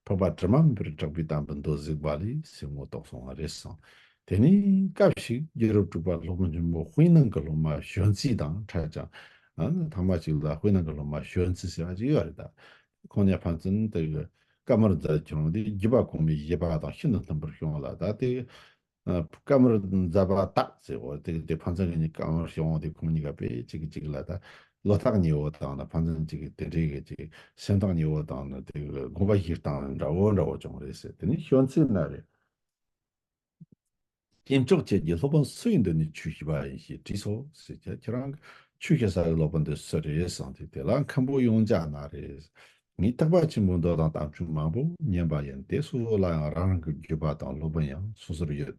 འཕགས་པ་དྲི་མ་མེད་པར་གྲགས་པའི་བསྟན་པའི་མདོ་གཟིགས་པ་ལས་སེམས་ངོ་རྟོགས་སོང་བ་རེད་གསུངས། དེ་ནས་སྐབས་ཤིག་རྒྱལ་རབས་དྲུག་པ་སློབ་དཔོན་ཆེན་པོ་དཔེ་ནང་གི་སློབ་མ་ཞོན་ཙི་དང་འཕྲད་ཅིང་། ཨ་ནི་ཐེངས་མ་གཅིག་ལ་དཔེ་ནང་གི་སློབ་མ་ཞོན་ཙི་ཟེར་བ་ཅིག་ཡོད་རེད། ད་ཁོང་གཉིས་ཕན་ཚུན་དེ་གི་བཀའ་མར་མཛད་ཀྱང་དེ་བརྒྱུད་པ་གོང་མའི་བཞེད་པ་དང་ཤིན་ཏུ་མཐུན་པར་བྱུང་ལ། ད་དེ་ཨ་བཀའ་མར་མཛད་པ་དག་ཟེར་བ་དེ་དེ་ཕན་ཚུན་གཉིས་བཀའ་མར་བྱུང་དེ་ཁོང་གཉིས་ཀ་དཔེ་གཅིག་གིས་གཅིག་ལ་ད་བློ་ཐག་ཉེ་བོ་དང་ན་ཕན་ཚུན་གཅིག་གིས་དེ་འདྲའི་གི་གཅིག་སེམས་ཐག་ཉེ་བོ་དང་ན་དེ་གི་དགོངས་པ་བཞེས་སྟངས་འདྲ་བོ་འདྲ་བོ་བྱུང་རེད་ཟེར། དེ་ནས་ཞོན་ཙི་ན་རེ། སྐྱེས་མཆོག་ཁྱེད་ཀྱི་སློབ་དཔོན་སུ་ཡིན་དུ་ནི་ཆོས་ཞུས་པ་ཡིན་ཞེས་དྲིས་སོ་ཟེར། ཁྱེད་ཁྱེད་རང་ཆོས་ཞུ་ས་གི་སློབ་དཔོན་དེ་སུ་རེད་གསུངས་དུས། དེ་ལ་མཁན་པོ་ཡོངས་གྲགས་ན་རེ། ངས་ཐེག་པ་ཆེན་པོའི་མདོ་དང་བསྟན་བཅོས་མང་པོ་ཉན་པ་ཡིན། དེ་སོ་སོ་ལ་ཡང་རང་རང་གི་བརྒྱུད་པ་དང་སློབ་དཔོན་ཡང་སོ་སོར་ཡོད།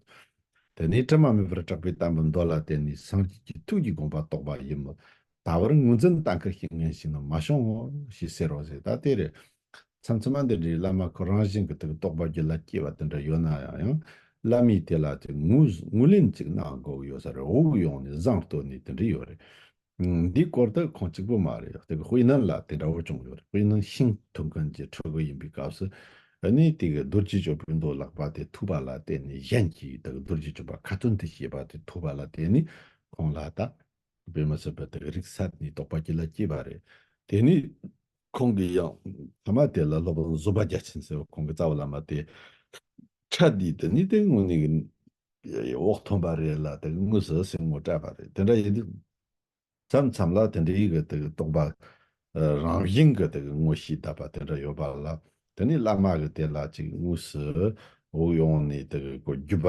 དེ་ནས་དྲི་མ་མེད་པར་གྲགས་པའི་དམ་པའི་མདོ་ལ་བརྟེན་ནས་སངས་རྒྱས་ཀྱི་ཐུགས་ཀྱི་དགོངས་པ་རྟོགས་པ་ཡིན་མོད། ད་བར་ངོས་འཛིན་ལྟ་མཁན་ཞིག་ངན་ཞིག་ནི་མ་བྱུང་ངོ་ཞེས་ཟེར་རོ་ཟེར། ད་དེ་རེད། མཚམས་མཚམས་མ་འདི་འདྲའི་བླ་མ་ཁོ་རང་བཞིན་གྱི་དེ་གི་རྟོགས་པ་རྒྱུད་ལ་སྐྱེ་བ་དེ་འདྲ་ཡོད་ན་ཡང་ཡང་བླ་མས་དེ་ལ་དེ་ངོས་ངོས་ལེན་ཅིག་གནང་དགོས་ཀྱི་ཡོད་ས་རེད། འོག་ཡོང་ནས་བཟང་བསྟོད་ནས་དེ་འདྲ་ཡོད་རེད། འདིའི་སྐོར་དུ་ཁོང་གཅིག་པུ་མ་རེད། དེ་གི་དཔེ་ནན་ལ་དེ་འདྲ་བོ་བྱུང་ཡོད་རེད། དཔེ་ནན་ཤིང་འཐུ་མཁན་གྱི་ཕྲུ་གུ་ཡིན་པའི་སྐབས་སུ་ཨ་ནི་དེ་གི་རྡོ་རྗེ་གཅོད་པའི་མདོ་ལེགས་པ་དེ་ཐོས་པ་ལ་བརྟེན་ནས་གཞན་གྱིས་དེ་གི་རྡོ་རྗེ་གཅོད་པ་ཁ་ཏོན་དུ་བྱས་པ་དེ་ཐོས་པ་ལ་བརྟེན་ནས་ཁོང་ལ་ད་དཔེ་མི་སྲིད་པའི་དེ་གི་རིག་གསར་ནས་རྟོགས་པ་རྒྱུད་ལ་སྐྱེས་པ་རེད། དེ་ནས་ཁོང་གིས་ཡང་ཐ་མ་དེ་ལ་སློབ་དཔོན་བཟོད་པ་རྒྱ་ཆེན་ཟེར་བ་ཁོང་གི་རྩ་བ་བླ་མ་དེ་ཁྲ་འདི་དེ་ནི་དེ་དངོས་གནས་ཀྱི་འོག་ཐོན་པ་རེད་ལ་དེ་གི་དངོས་སུ་སེམས་ངོ་སྤྲད་པ་རེད། དེ་འདྲ་ཡིན་དུས་མཚམས་མཚམས་ལ་དེ་འདྲའི་གི་དེ་གི་རྟོགས་པ་རང་བཞིན་གི་དེ་གི་ངོ་ཤེས་བསྡད་པ་དེ་འདྲ་ཡོད་པ་ལ། དེ་ནི་བླ་མ་གི་དེ་ལ་ཅིག་དངོས་སུ་འོག་ཡོང་ནས་དེ་གི་གོ་བརྒྱུད་པ་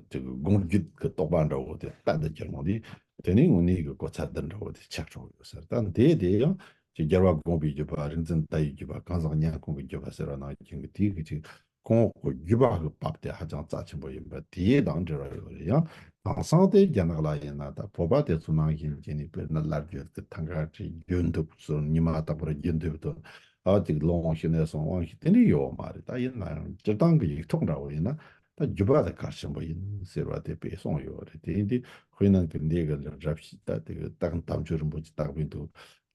དེ་གི་དགོངས་བརྒྱུད་གི་རྟོགས་པ་འདྲ་བོ་དེ་རྟག་ཏུ་གྱུར་མོ་དེ། དེ་ནི་དངོས་གནས་གི་གོ་ཚད་འདི་འདྲ་བོ་དེ་ཆགས་འགྲོ་ཡོད་ཟེར། ད་འདི་དེ་ཡང་ཅིག་རྒྱལ་བ་དགོངས་པའི་བརྒྱུད་པ། རིག་འཛིན་ལྟ་བའི་བརྒྱུད་པ། གང་ཟག་ཉན་ཁོང་གི་བརྒྱུད་པ་ཟེར་བ་ནང་བཞིན་གི་དེའི་གི་ཅིག་གོང་འོག་གི་བརྒྱུད་པ་གི་བབ་དེ་ཧ་ཅང་རྩ་ཆེན་པོ་ཡིན་པ་དེའི་དང་འབྲེལ་བ་ཡོད་རེད། ཡང་དེང་སང་དེ་རྒྱ་ནག་ལ་ཡིན་ན་ད་བོད་པ་དེ་ཚོ་ནང་བཞིན་བྱས་ནས་དཔེར་ན་བླ་བརྒྱུད་ཀྱི་ཐང་ག་ཅིག་བརྒྱུད་འདེབས་ཚོ་ཉི་མ་རྟག་པར་བརྒྱུད་འདེབས་དང་ཨ་ཅིག་ལོ་ངོ་ཤི་ནས་སོང་དབང་ཤི་དེ་འདྲ་ཡོད་མ་རེད། ད་ཡིན་ན་ཡང་སྤྱིར་བཏང་གི་ཡིག་ཐོག་འདྲ་བོ་ཡིན་ན་ད་བརྒྱུད་པ་དེ་གལ་ཆེན་པོ་ཡིན་ཟེར་བ་དེ་དཔེ་གསུངས་ཡོད་རེད། དེ་ཡིན་དུས་དཔེར་ན་གི་འདི་གི་རབ་ཞི་ད་དེ་གི་རྟགས་དམ་ཆོས་རིན་པོ་ཆེ་བརྟག་པའི་འདུག་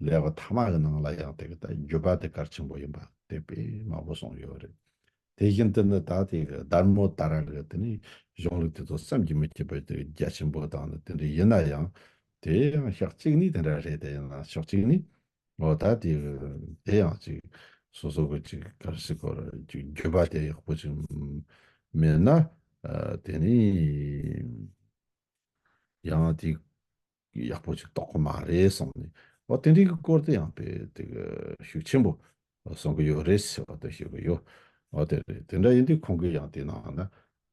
ལས་ཀ་ཐ་མ་གི་ནང་ལ་ཡང་དེ་གི་ད་བརྒྱུད་པ་དེ་གལ་ཆེན་པོ་ཡིན་པ་དེ་དཔེ་མང་པོ་གསུངས་ཡོད་རེད། དེ་བཞིན་དུ་ནི་ད་དེ་གི་དར་མོ་དར་གི་དེ་ནི་གཞུང་ལུགས་དེ་ཚོ་བསམ་གྱིས་མི་ཁྱབ་པའི་དེ་རྒྱ་ཆེན་པོ་དང་ནི་དེ་འདྲ་ཡིན་ན་ཡང་དེ་ཡང་ཕྱོགས་གཅིག་ནས་དེ་འདྲ་རེད། དེ་ཡིན་ན་ཕྱོགས་གཅིག་ནས་འོ་ད་དེ་དེ་ཡང་ཅིག་སོ་སོ་གི་ཅིག་ག་རེ་ཟེར་དགོས་རེད། ཅིག་བརྒྱུད་པ་དེ་ཡག་པོ་ཅིག་མེད་ན་ཨ་དེ་ནི་ཡང་དེ་ཡག་པོ་ཅིག་རྟོགས་གི་མ་རེད་གསུངས་ནས། འོ་དེ་འདྲའི་གི་སྐོར་དེ་ཡང་དཔེ་དེ་གི་ཤུགས་ཆེན་པོ་གསུང་གི་ཡོད་རེད་ཟེར་བ་དེ་ཞུ་གི་ཡོད། འོ་དེ་རེད། དེ་འདྲ་ཡིན་དུས་ཁོང་གིས་ཡང་དེ་ནང་ན་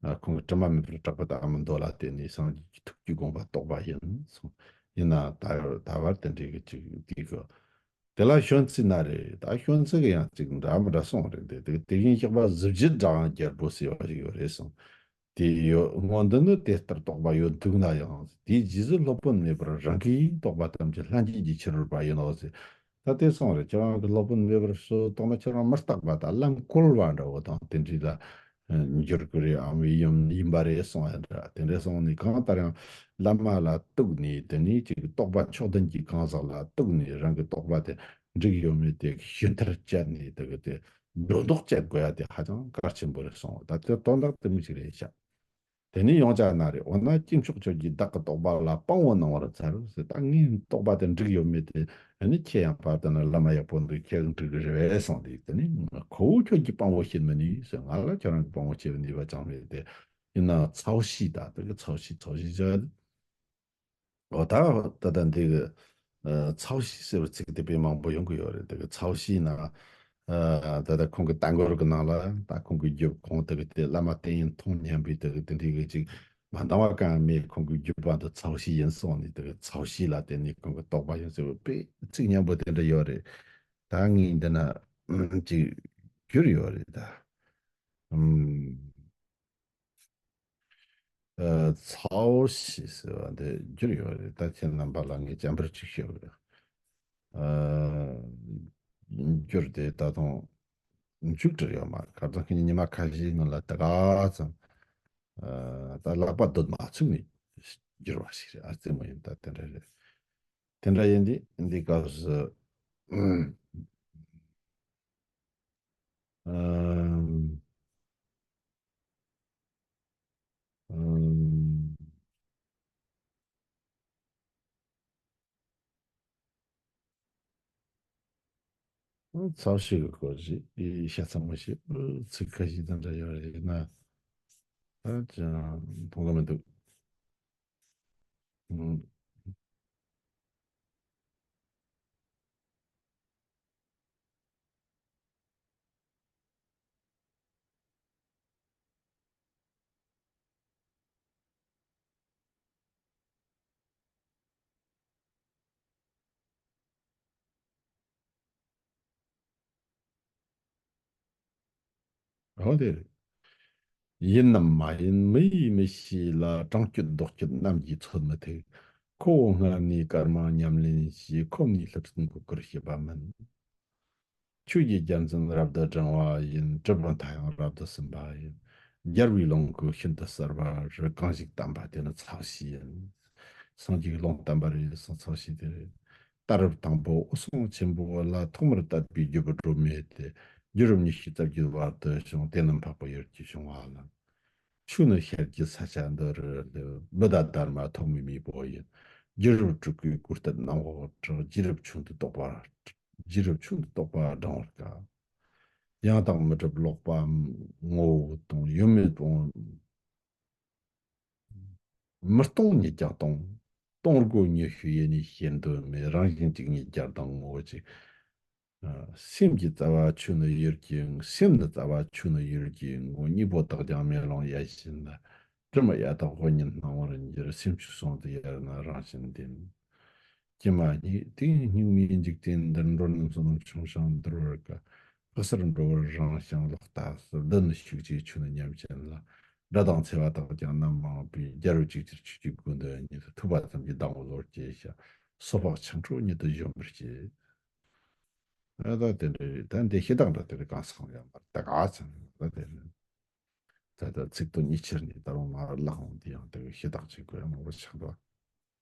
ཨ་ཁོང་གིས་དྲི་མ་མེད་པར་གྲགས་པའི་དམ་པའི་མདོ་ལ་བརྟེན་ནས་སངས་རྒྱས་ཀྱི་ཐུགས་ཀྱི་དགོངས་པ་རྟོགས་པ་ཡིན་གསུངས། ཡིན་ན་ད་ད་བར་དེ་འདྲའི་གི་ཅིག་དེ་གི་དེ་ལ་ཤོན་ཙི་ན་རེ། ད་ཤོན་ཙི་གི་ཡང་ཅིག་འདྲ་མི་འདྲ་གསུངས་རེད། དེ་དེ་དེ་བཞིན་གཤེགས་པ་གཟི་བརྗིད་སྒྲ་དབྱངས་རྒྱལ་པོ་ཟེར་བ་ཞིག་ཡོད་རེད་གསུངས། དེ་ཡོད་སྔོན་དུ་ནི་དེ་ལྟར་རྟོགས་པ་ཡོད་འདུག་ན་ཡང་དེའི་རྗེས་སུ་སློབ་དཔོན་མེད་པར་རང་གིས་རྟོགས་པ་ཐམས་ཅད་ལྷན་སྐྱེས་ཀྱི་ཕྱིར་རོལ་པ་ཡིན་ནོ་ཟེར། ད་དེ་གསུངས་རེད། ཁྱེད་རང་གི་སློབ་དཔོན་མེད་པར་སུ་རྟོགས་ན་ཁྱེད་རང་མི་རྟག་པ་དང་ལམ་བཀོལ་བ་འདྲ་བོ་དང་དེ་འདྲ་ལ་འགྱུར་གི་རེད་ཨང་། ཡིན་ཡིན་པ་རེད་གསུངས་ཡ་འདྲ། དེ་འདྲ་གསུངས་ནས་གང་ལྟར་ཡང་བླ་མ་ལ་གཏུགས་ནས་དེ་ནས་ཅིག་རྟོགས་པ་མཆོག་ལྡན་གྱི་གང་ཟག་ལ་གཏུགས་ནས་རང་གི་རྟོགས་པ་དེ་འགྲིག་ཡོད་མེད་དེ་ཞིབ་མཐར་དཔྱད་ནས་དེ་གི་དེ་སྒྲོ་འདོགས་བཅད་དགོས་ཡ་དེ་ཧ་ཅང་གལ་ཆེན་པོ་རེད་གསུངས། ད་དེ་དོན་དག་དེ་མོ་ཞིག་རེད་ཤག་དེ་ནས་ཡང་བསྐྱར་ན་རེ། འོ་ན་དཀྱིལ་མཆོག་ཁྱོད་ཀྱིས་བདག་གི་རྟོགས་པ་ལ་དཔང་བོ་གནང་བར་འཚལ་ཟེར། ད་ངའི་རྟོགས་པ་དེ་འགྲིག་ཡོད་མེད་དེ་ཨ་ནི་ཁྱེད་ཡང་བར་དུ་ན་བླ་མ་ཡག་པོ་འདུག་ཁྱེད་འགྲིག་གི་རེད་བས་གསུངས་དུས་དེ་ནས་ཁོ་བོ་ཁྱོད་ཀྱིས་དཔང་བོ་བྱེད་མི་ནུས་ཟེར། ང་ལ་ཁྱོད་རང་གིས་དཔང་བོ་བྱེད་ནུས་པ་ཅང་མེད་དེ། ཡིན་ནའང་ཚའོ་ཤི་ད་དེ་གི་ཚའོ་ཤི་ཚའོ་ཤི་ཟེར། འོ་ད་ད་ལྟ་འདི་གི་ཨ་ཚའོ་ཤི་ཟེར་བའི་ཚིག་དེ་དཔེ་མང་པོ་ཡོང་གི་ཡོད་རེད། དེ་གི་ཚའོ་ཤི་ན་ཨ་ད་ལྟ་ཁོང་གི་ལྟ་མགུར་གི་ནང་ལ་ད་ཁོང་གི་རྒྱུད་ཁོང་དེ་གི་དེ་བླ་མ་བསྟེན་ཡིན་མཐོང་སྙམ་པའི་དེ་གི་དེ་འདྲའི་གི་ཅིག་མ་འདང་བ་གང་མེད། ཁོང་གི་རྒྱུད་པ་འདི་ཚའོ་ཤི་ཡིན་གསུངས་ནས་དེ་གི་ཚའོ་ཤི་ལ་བརྟེན་ནས་ཁོང་གི་རྟོགས་པ་ཡིན་ཟེར་བའི་དཔེ་ཚིག་སྙན་པོ་དེ་འདྲ་ཡོད་རེད། ད་ངས་འདི་ན་ཅིག་བསྒྱུར་ཡོད་རེད་ད། ཨམ། ཨ་ཚའོ་ཤི་ཟེར་བ་འདི་བསྒྱུར་ཡོད་རེད། ད་ཁྱེད་རྣམ་པ་ལ་ངས་བཅར་འདྲི་ཅིག་ཞུ་གི་ཡོད། ཨ་བསྒྱུར་དེ་ད་དུང་མཇུག་སྒྲིལ་ཡོད་མ་རེད། ཁ་སང་ཁྱེད་ཉི་མ་ཁ་ཤས་སྔོན་ལ་ད་ག་ཙམ་ཨ་ད་ལག་པ་སྡོད་མ་ཚུགས་ནས་བསྒྱུར་བ་ཞིག་རེད། ཨ་རྩེད་མོ་ཡིན་ད་དེ་འདྲ་རེད། དེ་འདྲ་ཡིན་དུས་འདི་སྐབས་སུ་ཨམ། ཨམ། ཚའོ་ཤི་གི་སྐོར་ཞིག་ཤ་ཚ་མོ་ཞིག་ཚིག་ཁ་ཤས་དང་འདྲ་ཡོད་རེད་ན། ད་ཅང་མཐོང་གི་མི་འདུག་ཨམ། འོ་དེ་རེད། ཡིན་ནམ་མ་ཡིན་མི་ཡིས་མི་ཤེས་ལ། དྲང་སྐྱོད་ལྡོག་སྐྱོད་རྣམས་ཀྱིས་ཚོད་མི་ཐིག །ཁོ་བོ་སྔར་ནས་སྐར་མ་ཉམས་ལེན་བྱས། ཁོམ་ནས་ལྷུ་ཚིགས་མགོ་སྐོར་བྱེད་པ་མིན། ཆོས་ཀྱི་རྒྱལ་མཚན་རབ་ཏུ་བསྒྲེངས་པ་ཡིན། གྲུབ་པའི་མཐའ་ཡང་རབ་ཏུ་ཟིན་པ་ཡིན། རྒྱལ་བའི་ལོངས་སྐུ་ཤིན་ཏུ་གསལ་བར་རིག །གང་ཞིག་བསྟན་པ་དེ་ནི་ཚ་བ་ཤེས་ཡིན། སངས་རྒྱས་ཀྱི་ལུང་བསྟན་པ་རེད་གསུངས། ཚ་བ་ཤེས་དེ་རེད། ད་རབས་དང་པོ་འོད་སྲུང་ཆེན་པོ་ལ། ཐོག་མར་དད་པའི་རྒྱུ་བོ་སྒྲོན་མེ་སྟེ། རྒྱུད་རབས་ཉི་ཤུ་རྩ་བརྒྱད་བར་དུ་བྱུང་། དེ་རྣམས་འཕགས་པའི་ཡུལ་གྱི་བྱུང་བ་ལ། ཆོས་ནི་ཤར་གྱི་ས་ཆ་འདི་རུ་སླེབས། བུདྡྷ་དྷརྨ་ཐོགས་མེད་མེས་པོ་ཡིན། རྒྱུད་རབས་དྲུག་གི་སྐུར་སྟོན་རྣམ་འོག་གྲགས། རྒྱུད་རབས་ཆུང་དུ་གཏོགས་པ། རྒྱུད་རབས་ཆུང་དུ་གཏོགས་པ་བགྲང་བར་དཀའ། ཡང་དག་མི་སྒྲུབ་ལོག་པ་ངོ་བོ་སྟོང་། ཡོད་མེད་སྟོང་། མི་སྟོང་ཉིད་ཀྱང་སྟོང་། སྟོང་སྒོ་ཉི་ཤུ་ཡེ་ནས་ཤེས་འདོད་མེད། རང་བཞིན་གཅིག་ཉིད་རྒྱལ་དང་ངོ་བོ་གཅིག །སེམས་ཀྱི་རྩ་བ་ཆོས་ནི་ཡུལ་གྱི། སེམས་ནི་རྩ་བ་ཆོས་ནི་ཡུལ་གྱི་ངོ་། གཉིས་པོ་དག་ཀྱང་མེ་ལོང་ཡལ་བཞིན་ལ། དྲི་མ་ཡ་དག་ཕོ་ཉ་སྣང་བར་འགྱུར། སེམས་ཆོས་ཟུང་དུ་ཡལ་ན་རང་བཞིན་བདེན། ཀྱེ་མ་སྙིང་དེ་སྙིགས་མའི་འཇིག་རྟེན་འདིར། འགྲོ་རྣམས་བསོད་ནམས་ཆུང་ཞིང་འདོར་བར་དཀའ། དཔག་བསམ་འགྲོ་བར་རིང་ཞིང་ལོག་ལྟ་སྲིད། བདུད་ནི་ཤུགས་ཆེ་ཆོས་ནི་ཉམས་ཅན་ལ། དགྲ་དང་འཚེ་བ་དག་ཀྱང་རྣམ་མང་པོས། རྒྱལ་བུ་ཅིག་ཅར་ཆོས་ཀྱི་སྒོ་འདི་ཉིད། ཐུབ་པ་ཙམ་གྱིས་སྡང་བོ་ལོར་སྐྱེས་ཤིང་། སོ་ཕག་ཆང་ཁྲོ་ཉིད་དུ་བཞོན་པར་བྱེད། ཨ་ད་དེ་འདྲ་རེད། ད་འདི་ཤི་དང་འདྲ་དེ་རེད། གང་སོང་ཡང་མར་ད་ག་ཚང་ད་དེ་རེད། ད་ད་ཚིག་དོན་གཉིས་ཆར་ནས་ད་རུང་མར་བརླག་འོང་དེ་ཡང་དེ་གི་ཤི་དང་ཅིག་གོ་ཡང་མང་པོ་ཆགས་འདུག་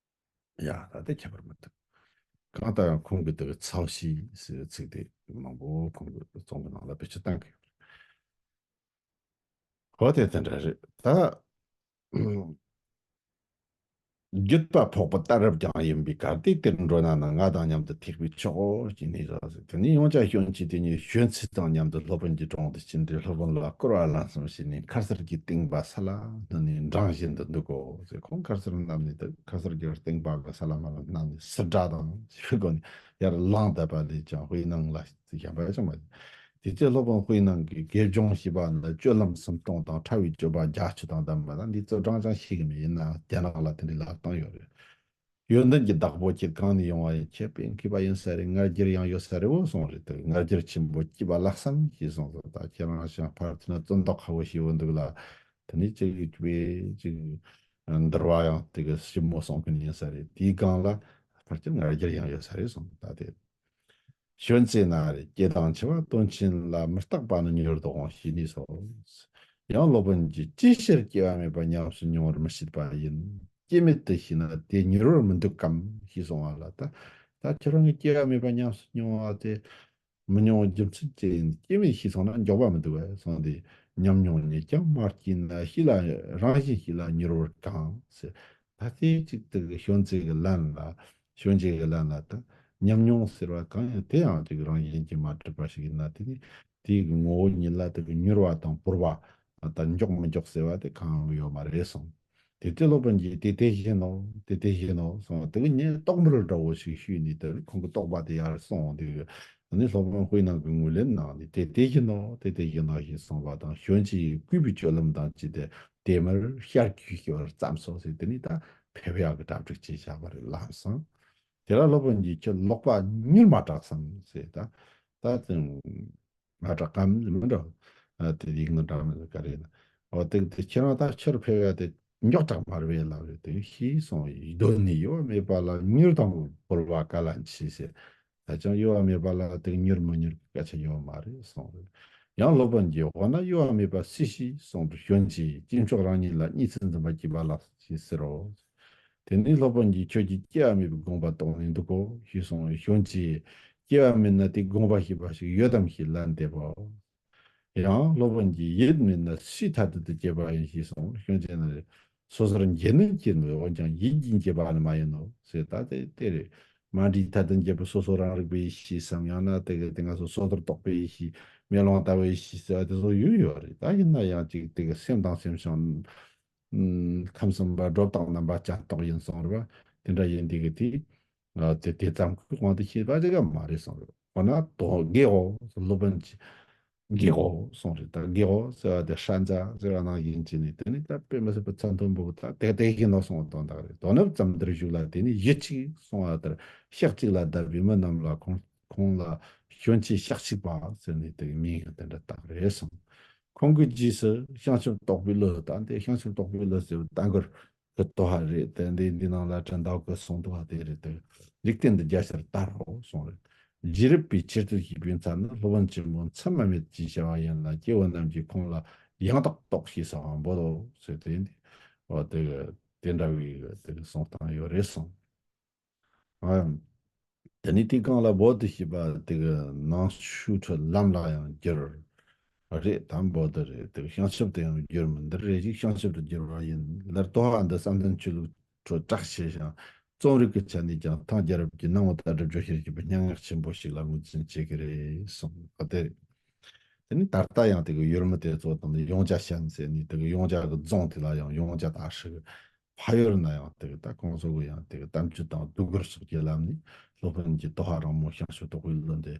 ཡ་ད་དེ་ཁྱད་པར་མི་འདུག་གང་ལྟར་ཡང་ཁོང་གི་དེ་གི་ཚ་བ་ཤེས་ཟེར་བའི་ཚིག་དེ་མང་པོ་ཁོང་གི་རྩོམ་གི་ནང་ལ་བེད་སྤྱོད་བཏང་གི་ཡོད་རེད། འོ་དེ་དེ་འདྲ་རེད་ད། བརྒྱུད་པ་འཕགས་པ་ལྟར་རབ་ཀྱང་ཡིན་པའི་གལ་ཏེ་དེར་འགྲོ་ན་ནི། ང་དང་མཉམ་དུ་ཐེག་པའི་མཆོག་ཅེས་ནས་བཞག་ཟེར། དེ་ནས་ཡང་བསྐྱར་ཞོན་ཅིག་དེ་ཉིད་ཞོན་ཚུལ་དང་མཉམ་དུ་སློབ་དཔོན་གྱི་དྲུང་དུ་ཕྱིན་ཏེ། སློབ་དཔོན་ལ་བསྐོར་བ་ལམ་གསུམ་བྱས་ནས། མཁར་གསར་གྱི་སྟེང་པ་ས་ལ་བསྣུན་ནས་འགྲངས་བཞིན་དུ་འདུག་གོ་ཟེར། ཁོང་མཁར་གསར་བསྣམས་ནས། དེ་མཁར་གསར་གྱི་སྟེང་པ་གི་ས་ལ་མར་བསྣུན་ནས་སིལ་སྒྲ་དང་ཞེས་སྒོ་ནས་ཡར་ལངས་བསྡད་པ་ལས་ཀྱང་དཔེར་ན་ལ་ཞིག་གཞན་པ་ཅང་མ་རེད། དེ་ཚེ་སློབ་དཔོན་དཔེར་ན་གི་དགེ་སྦྱོང་ཞེས་པ་ནི་སྤྱོད་ལམ་གསུམ་སྟོང་དང་། ཕྲ་བའི་སྤྱོད་པ་བརྒྱད་ཅུ་དང་ལྡན་པ་དང་། འདི་ཚོ་གྲངས་ཀྱང་ཤེས་ཀྱི་མེད། ཡིན་ནའང་རྒྱ་ནག་ལ་དེ་འདྲའི་ལབ་སྟངས་ཡོད་རེད། ཡོན་ཏན་གྱི་བདག་པོ་ཁྱེད་གང་ནས་ཡོང་བ་ཡིན། ཁྱེད་དཔེ་མཁས་པ་ཡིན་ས་རེད། ང་རྒྱལ་ཡང་ཡོད་ས་རེད་འོ་གསུངས་རེད། དེ་ང་རྒྱལ་ཆེན་པོ་སྐྱེས་པ་ལྷག་བསམ་ཞེས་གསུངས་སོ། ད་ཁྱེད་རང་ཞང་ཕར་ཐུག་ན་བཙོན་བདག་ཁ་བོ་ཞེ་བོ་འདུག་ལ། དེ་ནས་ཅིག་དཔེ་ཅིག་འདུལ་བ་ཡང་དེ་གི་ཞིབ་མོ་གསུང་མཁན་ཡིན་ས་རེད། དེའི་སྒང་ལ་ཕར་ཁྱེད་ང་རྒྱལ་ཡང་ཡོད་ས་རེད་གསུངས། ད་དེ་ཞོན་ཙེ་ན་རེ། སྐྱེ་དང་འཆི་བ་དོན་ཆེན་ལ། མི་རྟག་པ་ནི་མྱུར་དུ་འོང་ཞེས་ནུས་སོ། ཡང་སློབ་དཔོན་གྱིས་ཅིའི་ཕྱིར་སྐྱེ་བ་མེད་པ་ཉམས་སུ་མྱོང་བར་མི་བྱེད་པ་ཡིན། སྐྱེ་མེད་དུ་ཤེས་ན་དེ་མྱུར་བར་མི་འདུག་གམ་ཞེས་གསུངས་པ་ལ། ད་ད་ཁྱེད་རང་གིས་སྐྱེ་བ་མེད་པ་ཉམས་སུ་མྱོང་བ་དེ་མི་མྱོང་རྒྱུ་མཚན་ཅི་ཡིན། སྐྱེ་མེད་ཤེས་སོང་ན་མགྱོགས་པ་མི་འདུག་པས་གསུངས་ཏེ། ཉམས་མྱོང་ཉིད་ཀྱང་མ་སྐྱེས་ན། ཤེས་ལ་རང་བཞིན་ཤེས་ལ་མྱུར་བར་གང་ཟེར། ད་དེ་གཅིག་དེ་གི་ཞོན་ཙེ་གི་ལན་ལ། ཞོན་ཙེ་གི་ལན་ལ་ད་ཉམས་མྱོང་ཟེར་བ་གང་ཡང་དེ་ཡང་ཅིག་རང་བཞིན་གྱིས་མ་གྲུབ་པ་ཞིག་ཡིན་ན། དེ་ནི་དེའི་གི་ངོ་བོ་ཉིད་ལ་དེ་གི་མྱུར་བ་དང་བོར་བ་ད་མགྱོགས་མི་མགྱོགས་ཟེར་བ་དེ་གང་ཡང་ཡོད་མ་རེད་གསུངས། དེ་དེ་སློབ་དཔོན་གྱིས་དེ་དེ་བཞིན་ནོ། དེ་དེ་བཞིན་ནོ་གསུངས། དེ་གི་ཉིན་རྟོགས་འབུལ་འདྲ་བོ་ཞིག་ཞུས་ནས། དེ་ཁོང་གི་རྟོགས་པ་དེ་ཡར་སོང་། དེ་གི་ཨ་ནི་སློབ་དཔོན་དཔེར་ན་གི་ངོས་ལེན་གནང་ནས། དེ་དེ་བཞིན་ནོ། དེ་དེ་བཞིན་ནོ་ཞེས་གསུངས་པ་དང་། ཞོན་ཙེ་ཡིས་བསྐུལ་བའི་སྤྱོད་ལམ་དང་བཅས་ཏེ། དེ་མུར་ཤར་གྱི་ཞོར་ཙམ་སོ་ཟེར། དེ་ནི་ད་ཕེབས་ཡག་གི་གྲ་སྒྲིག་བྱས་བཞག་པ་རེད་ལམ་སང་། དེ་ལ་སློབ་དཔོན་གྱིས་ཁྱོད་ལོག་པ་མྱུར་མ་དྲགས་སམ་ཟེར། ད་ད་དེ་མ་དྲག་གམ་མི་འདྲ། ཨ་དེ་ཡིག་ནི་འདྲ་མི་ག་རེ་ཡིན། འོ་དེ་དེ་ཁྱེད་རང་ད་ཕྱིར་ཕེབས་ཡ་དེ་མགྱོགས་དྲགས་མ་རེད་པས་ལབ་རེད། དེ་ཤེས་སོང་། གདོད་ནས་གཡོ་བ་མེད་པ་ལ། མྱུར་དང་བོར་བ་ག་ལ་མཆིས་ཟེར། ད་ཅང་གཡོ་བ་མེད་པ་ལ་དེ་མྱུར་མི་མྱུར་གྱི་སྐད་ཆ་ཡོད་མ་རེད་གསུངས་རེད། ཡང་སློབ་དཔོན་གྱིས་འོ་ན་གཡོ་བ་མེད་པ་སུས་ཤེས་གསུངས་པས། ཞོན་ཙེ་ཡིས་སྐྱེས་མཆོག་རང་ཉིད་ལ་གཉིས་སུ་འཛིན་པ་སྐྱེས་པ་ལགས་ཞེས་ཟེར་རོ། དེ་ནས་སློབ་དཔོན་གྱིས་ཁྱོད་ཀྱིས་སྐྱེ་བ་མེད་པའི་དགོངས་པ་རྟོགས་ནས་འདུག་གོ་ཞེས་གསུངས་པས། ཞོན་ཙེ་ཡིས་སྐྱེ་བ་མེད་ན་དེའི་དགོངས་པ་ཤེས་པ་ཞིག་ཡོད་དམ་ཞེས་ལན་འདེབས་པའོ། ཡང་སློབ་དཔོན་གྱིས་ཡིད་མེད་ན་སུས་ཐ་དད་དུ་སྐྱེས་པ་ཡིན་ཞེས་གསུངས། ཞོན་ཙེ་ན་རེ། སོ་སོར་འགྱུར་ནི་སྐྱེས་མོད། འོན་ཀྱང་ཡིད་ཀྱིས་འགྱུར་བ་ནི་མ་ཡིན་ནོ་ཟེར། ད་དེ་དེ་རེད། མ་འདྲིས་ཐ་དད་འགྱུར་བའི་སོ་སོ་རང་རིག་པའི་ཡེ་ཤེས་སམ། ཡང་ན་དེ་གི་དེ་ང་ཚོ་སོ་སོར་རྟོག་པའི་ཡེ་ཤེས། མེ་ལོང་ལྟ་བུའི་ཡེ་ཤེས་ཟེར་བ་དེ་ཚོ་ཡོད་ཡོད་རེད། ད་ཡིན་ན་ཡང་ཅིག་དེ་གི་སེམས་དང་སེམས་བྱུང་། ཨུམ། ཁམས་གསུམ་པ་སྒྲོ་བཏགས་རྣམ་པ་ཅན་རྟོག་ཡིན་གསུངས་རེད་པ། དེ་འདྲ་ཡིན་དེ་གི་དེ། ཨ་དེ་དེ་ཙམ་གྱི་དབང་དུ་བྱས་པ་ཅིག་ག་མ་རེད་གསུངས་རེད། འོ་ན་དོ་དགེའོ་སློབ་དཔོན་གྱིས། དགེའོ་གསུངས་རེད། ད་དགེའོ་ཟེར་བ་དེ་ཧྲ་ཛ་ཟེར་བ་ནང་བཞིན་བྱས་ནས། དེ་ནི་ད་དཔེ་མི་སྲིད་པའི་ཚད་མཐོན་པོ་ད་དེ་དེ་བཞིན་ནོ་གསུངས་དོན་དག་རེད། དོ་ནུབ་ཙམ་འདིར་བཞུགས་ལ། དེ་ནི་གཞི་གཅིག་གསུངས་པ་ལྟར་ཞག་གཅིག་ལ་བསྡད་པའི་མི་རྣམས་ལ་ཁོང་ཁོང་ལ་ཞོན་ཙེ་ཞག་གཅིག་པ་ཟེར་ནས་དེ་མིང་དེ་འདྲ་བཏགས་རེད་གསུངས། ཁོང་གི་རྗེས་སུ་བྱང་ཆུབ་རྟོགས་པའི་བློ། ད་འདི་བྱང་ཆུབ་རྟོགས་པའི་བློ་ཟེར་བ་ད་མགུར་གྱི་དོ་ཧ་རེད། དེ་འདི་འདི་ནང་ལ་དྲན་ཟླ་གིས་གསུངས་འདུག་པ། དེ་རེད། དེ་འཇིག་རྟེན་འདི་རྒྱ་ཆེར་དར་རོ་གསུངས་རེད། རྗེས་རབས་པས་ཆེད་དུ་བྱས་པའི་མཚན་ནི། སློབ་དཔོན་ཆེན་པོ་མཚམས་མེད་ཅེས་བྱ་བ་ཡིན་ལ། སྐྱེས་བུ་རྣམས་ཀྱིས་ཁོང་ལ་ཡང་དག་རྟོགས་ཞེས་གསོལ་བ་འབུལ་ལོ་ཟེར། དེ་འདི་འོ་དེ་དེ་འདྲ་བའི་དེ་གསུང་སྟངས་ཡོད་རེད་གསུངས། ཨ། དེ་ནས་དེའི་སྒང་ལ་བོད་དུ་ཤེས་པ་དེ་གི་ནང་ཆོས་ཁྲོད་ལམ་ལ་ཡང་བསྒྱུར་རེད། དམ་བོ་དུ་རེད། དེ་གི་བྱང་ཆུབ་ཏུ་ཡང་བསྒྱུར་མིན་འདིར་རེ་ཞིག་བྱང་ཆུབ་ཏུ་བསྒྱུར་བ་ཡིན་ལར། དོ་ཧ་འདི་བསམ་གཏན་ཆོས་ལུགས་ཁྲོད་གྲགས་ཆེ་ཞིང་རྩོམ་རིག་གི་ཆ་ནས་ཀྱང་ཐང་རྒྱལ་རབས་ཀྱི་ནང་མོ་ད་སྒྲུབ་བརྗོད་ཤེར་གྱི་སྙན་ངག་ཆེན་པོ་ཞིག་ལ་ངོས་འཛིན་བྱེད་ཀྱི་རེད་གསུངས་པ་དེ་རེད། དེ་ནས་ད་ལྟ་ཡང་དེ་གི་ཡུལ་མི་དེ་ཚོ་དང་ཡོངས་རྒྱ་ཤན་ཟེར་ནས་དེ་གི་ཡོངས་རྒྱ་གི་རྫོང་དེ་ལ་ཡང་ཡོངས་རྒྱ་ད་ཧྲི་གི་ཕ་ཡུལ་ན་ཡང་དེ་གི་ད་ཁོང་ཚོ་གི་ཡང་དེ་གི་གཏམ་རྒྱུད་དང་སྡུག་གུར་སོགས་ཀྱི་ལམ་ནས་སློབ་དཔོན་གྱི་དོ་ཧ་རིང་མོ་བྱང་ཆུབ་རྟོགས་པའི་བློ་འདི་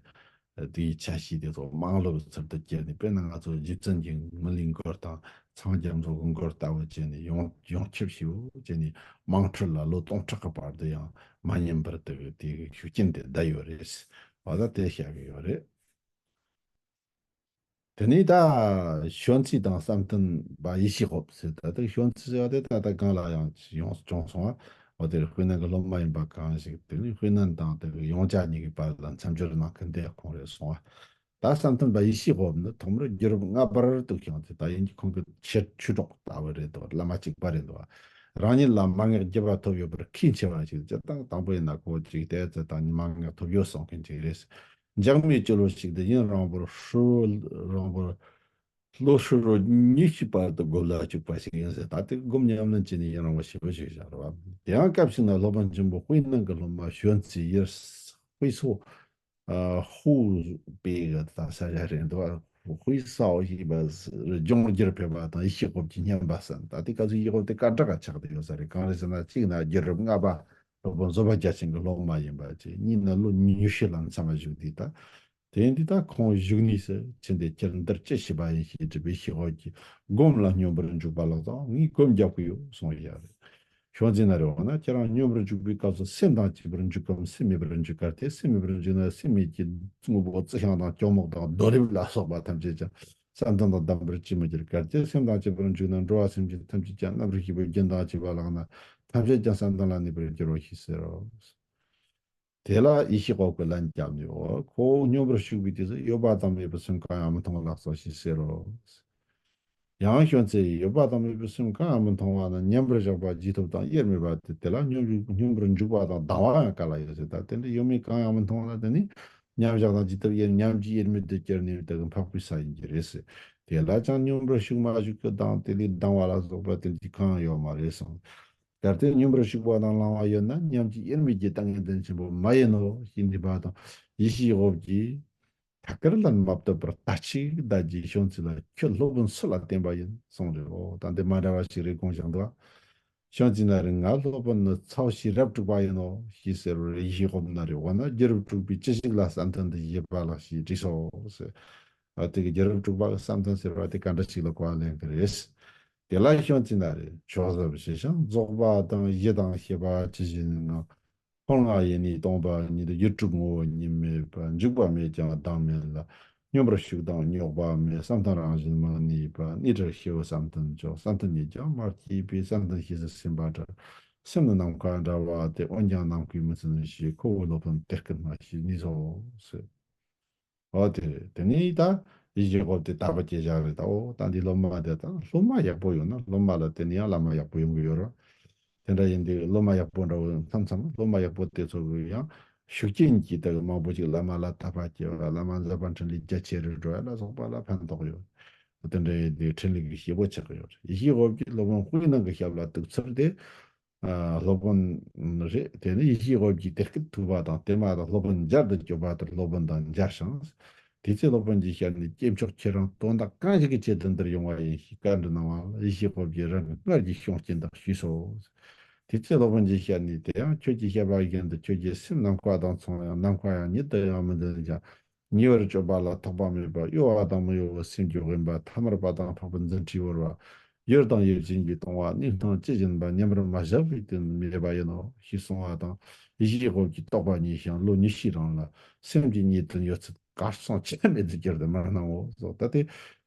དེའི་ཆ་ཤས་དེ་ཚོ་དམངས་སློབ་ཚུལ་དུ་བསྐྱལ་ནས། དཔེར་ན་ང་ཚོ་རྗེ་བཙུན་གྱི་མི་ལུས་མགུར་དང་ཚངས་རྒྱ་མཚོ་གི་མགུར་ལྟ་བུ་བྱས་ནས་ཡོངས་ཡོངས་ཁྱབ་ཞེ་པོ་བྱས་ནས་དམངས་ཁྲོད་ལ་ལོ་སྟོང་ཕྲག་གི་བར་དུ་ཡང་མ་ཉམས་པར་དེ་གི་དེ་གི་ཤུགས་རྐྱེན་དེ་བསྡད་ཡོད་རེད། འོ་ད་དེ་བཤད་གི་ཡོད་རེད། དེ་ནས་ད་ཤོན་ཙི་དང་བསམ་གཏན་པ་ཡེ་ཤེས་ཧོབ་ཟེར། ད་ལྟ་ཤོན་ཙི་ཟེར་བ་དེ་ད་ལྟ་གང་ལ་ཡང་ཡོངས་བྱུང་སོང་བ། འོ་དེར་ཧུའེ་ནན་གྱི་སློབ་མ་ཡིན་པ་གང་ཞིག་དེ་ནས་ཧུའེ་ནན་དང་དེ་གི་ཡོངས་རྒྱ་གཉིས་ཀྱི་བར་ལ་མཚམས་སྦྱོར་གནང་མཁན་དེ་ཁོང་རེད་སོང་བ། ད་བསམ་གཏན་པ་ཡེ་ཤེས་ཧོབ་ནི་ཐོག་མར་རྒྱུད་རབས་ལྔ་པར་དུ་བྱུང་སྟེ། ད་ཡིན་གྱི་ཁོང་གི་ཆེད་ཆོས་གྲོགས་ལྟ་བུ་རེད་འདུག་བླ་མ་གཅིག་པ་རེད་འདུག་རང་ཉིད་ལ་མན་ངག་བརྒྱུད་པ་ཐོབ་ཡོད་པར་ཁས་འཆེ་བ་ཞིག་སྤྱིར་བཏང་དང་པོ་ཡིན་ན་ཁོ་ཅིག་ལྟས་ཚེ་དང་མན་ངག་ཐོབ་ཡོད་གསུང་མཁན་ཅིག་རེད། འཇག་མའི་སྤྱི་ལོ་ཞིག་ཏུ་ཡུན་རིང་པོར་ཧྲིལ་བོ་རིང་པོར་ལོ་ཧྲིལ་བོ་ཉི་ཤུའི་བར་དུ་སྒོམ་ལ་བཅུག་པ་ཞིག་ཡིན་ཟེར། ད་དེ་སྒོམ་ཉམས་ལེན་བྱས་ནས་ཡུན་རིང་བ་ཞེ་པོ་ཞིག་བཞག་རོགས། དེ་ཡང་སྐབས་ཤིག་ན་སློབ་དཔོན་ཆེན་པོ་ཧུའེ་ནན་གྱི་སློབ་མ་ཞོན་ཙི་ཡིར་ཧུའེ་སོ། ཨ། ཧུའུ་པེ་གི་ད་ས་ཆ་རེད་འདུག་ཧུའེ་སའོ་ཞེས་པ་ལྗོངས་རྒྱུར་ཕེབས་པ་དང་ཡེ་ཤེས་ཧོབ་ཀྱིས་བསྙེན་པ་གསན། ད་དེ་སྐབས་སུ་ཡེ་ཤེས་ཧོབ་དེ་སྐད་གྲགས་ཆགས་བསྡད་ཡོད་ས་རེད། གང་རེད་ཟེར་ན། གཅིག་ན་རྒྱུད་རབས་ལྔ་པ་སློབ་དཔོན་བཟོད་པ་རྒྱ་ཆེན་གྱི་སློབ་མ་ཡིན་པ་བཅས། གཉིས་ན་ལོ་ཉི་ཤུ་ལ་མཚམས་བཞུགས་དུས། ད་དེ་འདི་ད་ཁོང་བཞུགས་གནས་སུ་ཕྱིན་ཏེ། ཁྱེད་འདིར་ཅི་བྱེད་པ་ཡིན་ཞེས་དྲིས་པས། ཡེ་ཤེས་ཧོབ་ཀྱིས་སྒོམ་ལ་སྙོམས་པར་འཇུག་པ་ལགས་དང་། ངས་སྒོམ་རྒྱག་གི་ཡོད་གསུངས་ཡ་རེད། ཤོན་ཙི་ན་རེ་འོ་ན། ཁྱེད་རང་སྙོམས་པར་འཇུག་པའི་སྐབས་སུ་སེམས་དང་བཅས་པར་འཇུག་གམ་སེམས་མེད་པར་འཇུག་གལ་ཏེ་སེམས་མེད་པར་འཇུག་ན། སེམས་མེད་ཀྱི་དངོས་པོ་རྩི་ཤིང་དང་གྱོ་མོག་དང་རྡོ་རིལ་ལ་སོགས་པ་ཐམས་ཅད་ཀྱང་བསམ་གཏན་དང་ལྡན་པར་ཅིས་མི་འགྱུར། གལ་ཏེ་སེམས་དང་བཅས་པར་འཇུག་ན། འགྲོ་བ་སེམས་ཅན་ཐམས་ཅད་ཀྱང་རྣམ་རིག་བཞི་པོའི་རྒྱུན་དང་བཅས་པ་ལགས་ན། ཐམས་ཅད་ཀྱང་བསམ་གཏན་ལ་གནས་པར་འགྱུར་རོ་ཞེས་ཟེར་རོ། དེ་ལ་ཡེ་ཤེས་ཧོབ་ཀྱིས་ལན་བརྒྱབ་ནས། འོ་ཁོ་བོ་སྙོམས་པར་ཞུགས་པའི་དུས་སུ་ཡོད་པ་དང་མེད་པའི་སེམས་གང་ཡང་མི་མཐོང་བ་ལགས་སོ་ཞེས་ཟེར་རོ། ཡང་ཤོན་ཙི་ཡིས། ཡོད་པ་དང་མེད་པའི་སེམས་གང་ཡང་མི་མཐོང་བ་ནི་མཉམ་པར་བཞག་པ་རྗེས་ཐོབ་དང་དབྱེར་མེད་པ་སྟེ། དེ་ལ་སྙོམས་འཇུག་སྙོམས་པར་འཇུག་པ་དང་ལྡང་བ་ཡང་ག་ལ་ཡོད་ཟེར། ད་དེ་འདྲ་ཡོད་མེད་གང་ཡང་མི་མཐོང་ན། དེ་ནི་མཉམ་བཞག་དང་རྗེས་ཐོབ་དབྱེར། མཉམ་རྗེས་དབྱེར་མེད་དུ་གྱུར་ནས་དེ་གི་འཕགས་པའི་ས་ཡིན་གྱི་རེད་ཟེར། དེ་ལ་ཀྱང་སྙོམས་པར་ཞུགས་མ་ཞུགས་ཀྱི་དང་དེ་ལས་ལྡང་བ་ལ་སོགས་པ་དེ་འདྲ་གང་ཡང་ཡོད་མ་རེད་གསུངས། གལ་ཏེ་སྙོམས་པར་ཞུགས་པ་དང་ལྡང་བ་ཡོད་ན། མཉམ་རྗེས་དབྱེར་མེད་ཀྱི་ཏིང་ངེ་འཛིན་ཆེན་པོ་མ་ཡིན་ནོ་ཞེས་འདྲིས་པ་དང་། ཡེ་ཤེས་ཧོབ་ཀྱིས་ཐད་ཀར་ལན་མ་བཏབ་པར་ད་ཅི་བདག་གིས་ཤོན་ཙི་ལ་ཁྱོད་སློབ་དཔོན་སུ་ལ་བསྟེན་པ་ཡིན་གསུངས་རེད། འོ་ད་འདི་མ་འདྲ་བ་ཞིག་རེད་དགོངས་བཞག་འདུག་ཤོན་ཙི་ན་རེ། ང་སློབ་དཔོན་ནི་ཚའོ་ཞེས་རབ་དྲུག་པ་ཡིན་ནོ་ཞེས་ཟེར་བར། ཡེ་ཤེས་ཧོབ་ན་རེ། འོ་ན་རྒྱུད་རབས་དྲུག་པའི་ཅི་ཞིག་ལ་བསམ་གཏན་འདི་བཞེས་པ་ལགས་ཞེས་དྲིས་སོ་ཟེར། ཨ། དེ་གི་རྒྱུད་རབས་དྲུག་པ་གི་བསམ་གཏན་ཟེར་བ་དེ་ག་འདྲ་ཞིག་ལ་གོ་བ་ལེན་གི་རེད། དེ་ལ་ཤོན་ཙི་ན་རེ། ཆོས་ཟབ་ཞེས་ཤིང་རྫོགས་པ་དང་གཞི་དང་ཤེས་པ་ཇི་བཞིན་ངང་། འཁོར་ལྔ་ཡེ་ནས་སྟོང་པ་ཉིད། ཡུལ་དྲུག་ངོ་བོ་ཉིད་མེད་པ། འཇུག་པ་མེད་ཀྱང་ལྡང་མེད་ལ། སྙོམས་པར་ཞུགས་དང་རྙོག་པ་མེད། བསམ་གཏན་རང་བཞིན་མི་གནས་པ། གནས་བྲལ་ཤེས་བུ་བསམ་གཏན་མཆོག་བསམ་གཏན་ཉིད་ཀྱང་མ་སྐྱེས་པའི། བསམ་གཏན་ཤེས་སུ་སེམས་པ་བྲལ། སེམས་ནི་ནམ་མཁའ་འདྲ་བ་སྟེ། འོན་ཀྱང་ནམ་མཁའི་མི་ཚུལ་ནི་ཞེས། ཁོ་བོའི་སློབ་དཔོན་དེ་སྐད་སྨྲ་ཞེས་ནུས་སོ་ཟེར། འོ་དེ་རེད། དེ་ནས་ད་ཡེ་ཤེས་ཧོབ་དེ་དག་པ་སྐྱེ་བཞག་རེད། ད་འོ་ད་འདི་སློབ་མ་དེ་ད་སློབ་མ་ཡག་པོ་ཡོད་ན་སློབ་མ་ལ་དེ་ནས་ཡང་བླ་མ་ཡག་པོ་ཡོང་གི་ཡོད་རེད། དེ་འདྲ་ཡིན་དུས་སློབ་མ་ཡག་པོ་འདྲ་བོ་མཚམས་མཚམས་སློབ་མ་ཡག་པོ་དེ་ཚོ་གི་ཡང་ཤུགས་རྐྱེན་གྱིས་ད་མང་པོ་ཅིག་བླ་མ་ལ་དད་པ་སྐྱེ་བ། བླ་མ་མཛད་པ་འཕྲིན་ལས་རྒྱ་ཆེ་རུ་འགྲོ་ཡ་ལ་སོགས་པ་ལ་ཕན་ཐོགས་ཡོད། དེ་འདྲ་ཡིན་དུས་འཕྲིན་ལས་ཀྱི་བྱེད་པོ་ཆགས་ཀྱི་ཡོད་རེད། ཡེ་ཤེས་ཧོབ་ཀྱིས་སློབ་དཔོན་དཔེར་ན་གི་ཞབས་ལ་གཏུགས་ཚུལ་དེ། ཨ། སློབ་དཔོན་རེད། དེ་ནི་ཡེ་ཤེས་ཧོབ་ཀྱིས་དེ་སྐད་ཐོས་པ་དང་། དེ་མ་ཐག་སློབ་དཔོན་མཇལ་དུ་བསྐྱོད་པ་ལྟར་སློབ་དཔོན་དང་མཇལ་ཞིང་། དེ་ཚེ་སློབ་དཔོན་གྱི་ཞལ་ནས། སྐྱེས་མཆོག་ཁྱེད་རང་དོན་དག་གང་ཞིག་གི་ཆེད་དུ་འདིར་ཡོང་བ་ཡིན་ཞེས་བཀའ་འདྲི་གནང་བ་ལ། ཡེ་ཤེས་ཧོབ་ཀྱིས་རང་གི་སྔར་གྱི་བྱུང་རྐྱེན་དག་ཞུས་སོ། དེ་ཚེ་སློབ་དཔོན་གྱི་ཞལ་ནས། དེ་ཡང་ཁྱོད་ཀྱིས་བཤད་པ་བཞིན་དུ་ཁྱོད་ཀྱི་སེམས་ནམ་མཁའ་དང་མཚུངས་ཡང་ནམ་མཁའ་ཡང་ཉིད་དུ་ཡང་མི་འཛིན་ཀྱང་། ཉེ་བར་སྤྱོད་པ་ལ་ཐོགས་པ་མེད་པ། གཡོ་བ་དང་མི་གཡོ་བའི་སེམས་ཀྱི་དབེན་པ། ཐ་མལ་པ་དང་འཕགས་པའི་འཛིན་ཁྲིའི་བོར་བ། ཡུལ་དང་ཡུལ་ཅན་གྱིས་སྟོང་བ། གནས་སྟངས་ཇི་བཞིན་པ། མཉམ་པར་མ་བཞག་པའི་དོན་མེད་པ་ཡིན་ནོ་ཞེས་གསུངས་པ་དང་། ཡེ་ཤེས་ཧོབ་ཀྱིས་རྟོགས་པ་ཉེ་ཞིང་ལོ་ཉི་ཤུའི་རིང་ལ་སེམས་ཀྱི་ཉེ་དོན་ཡོད་ཚད་གར་སོང་ཆ་མེད་དུ་གྱུར་ཏེ་མི་སྣང་ངོ་། སོགས་ད་དེ།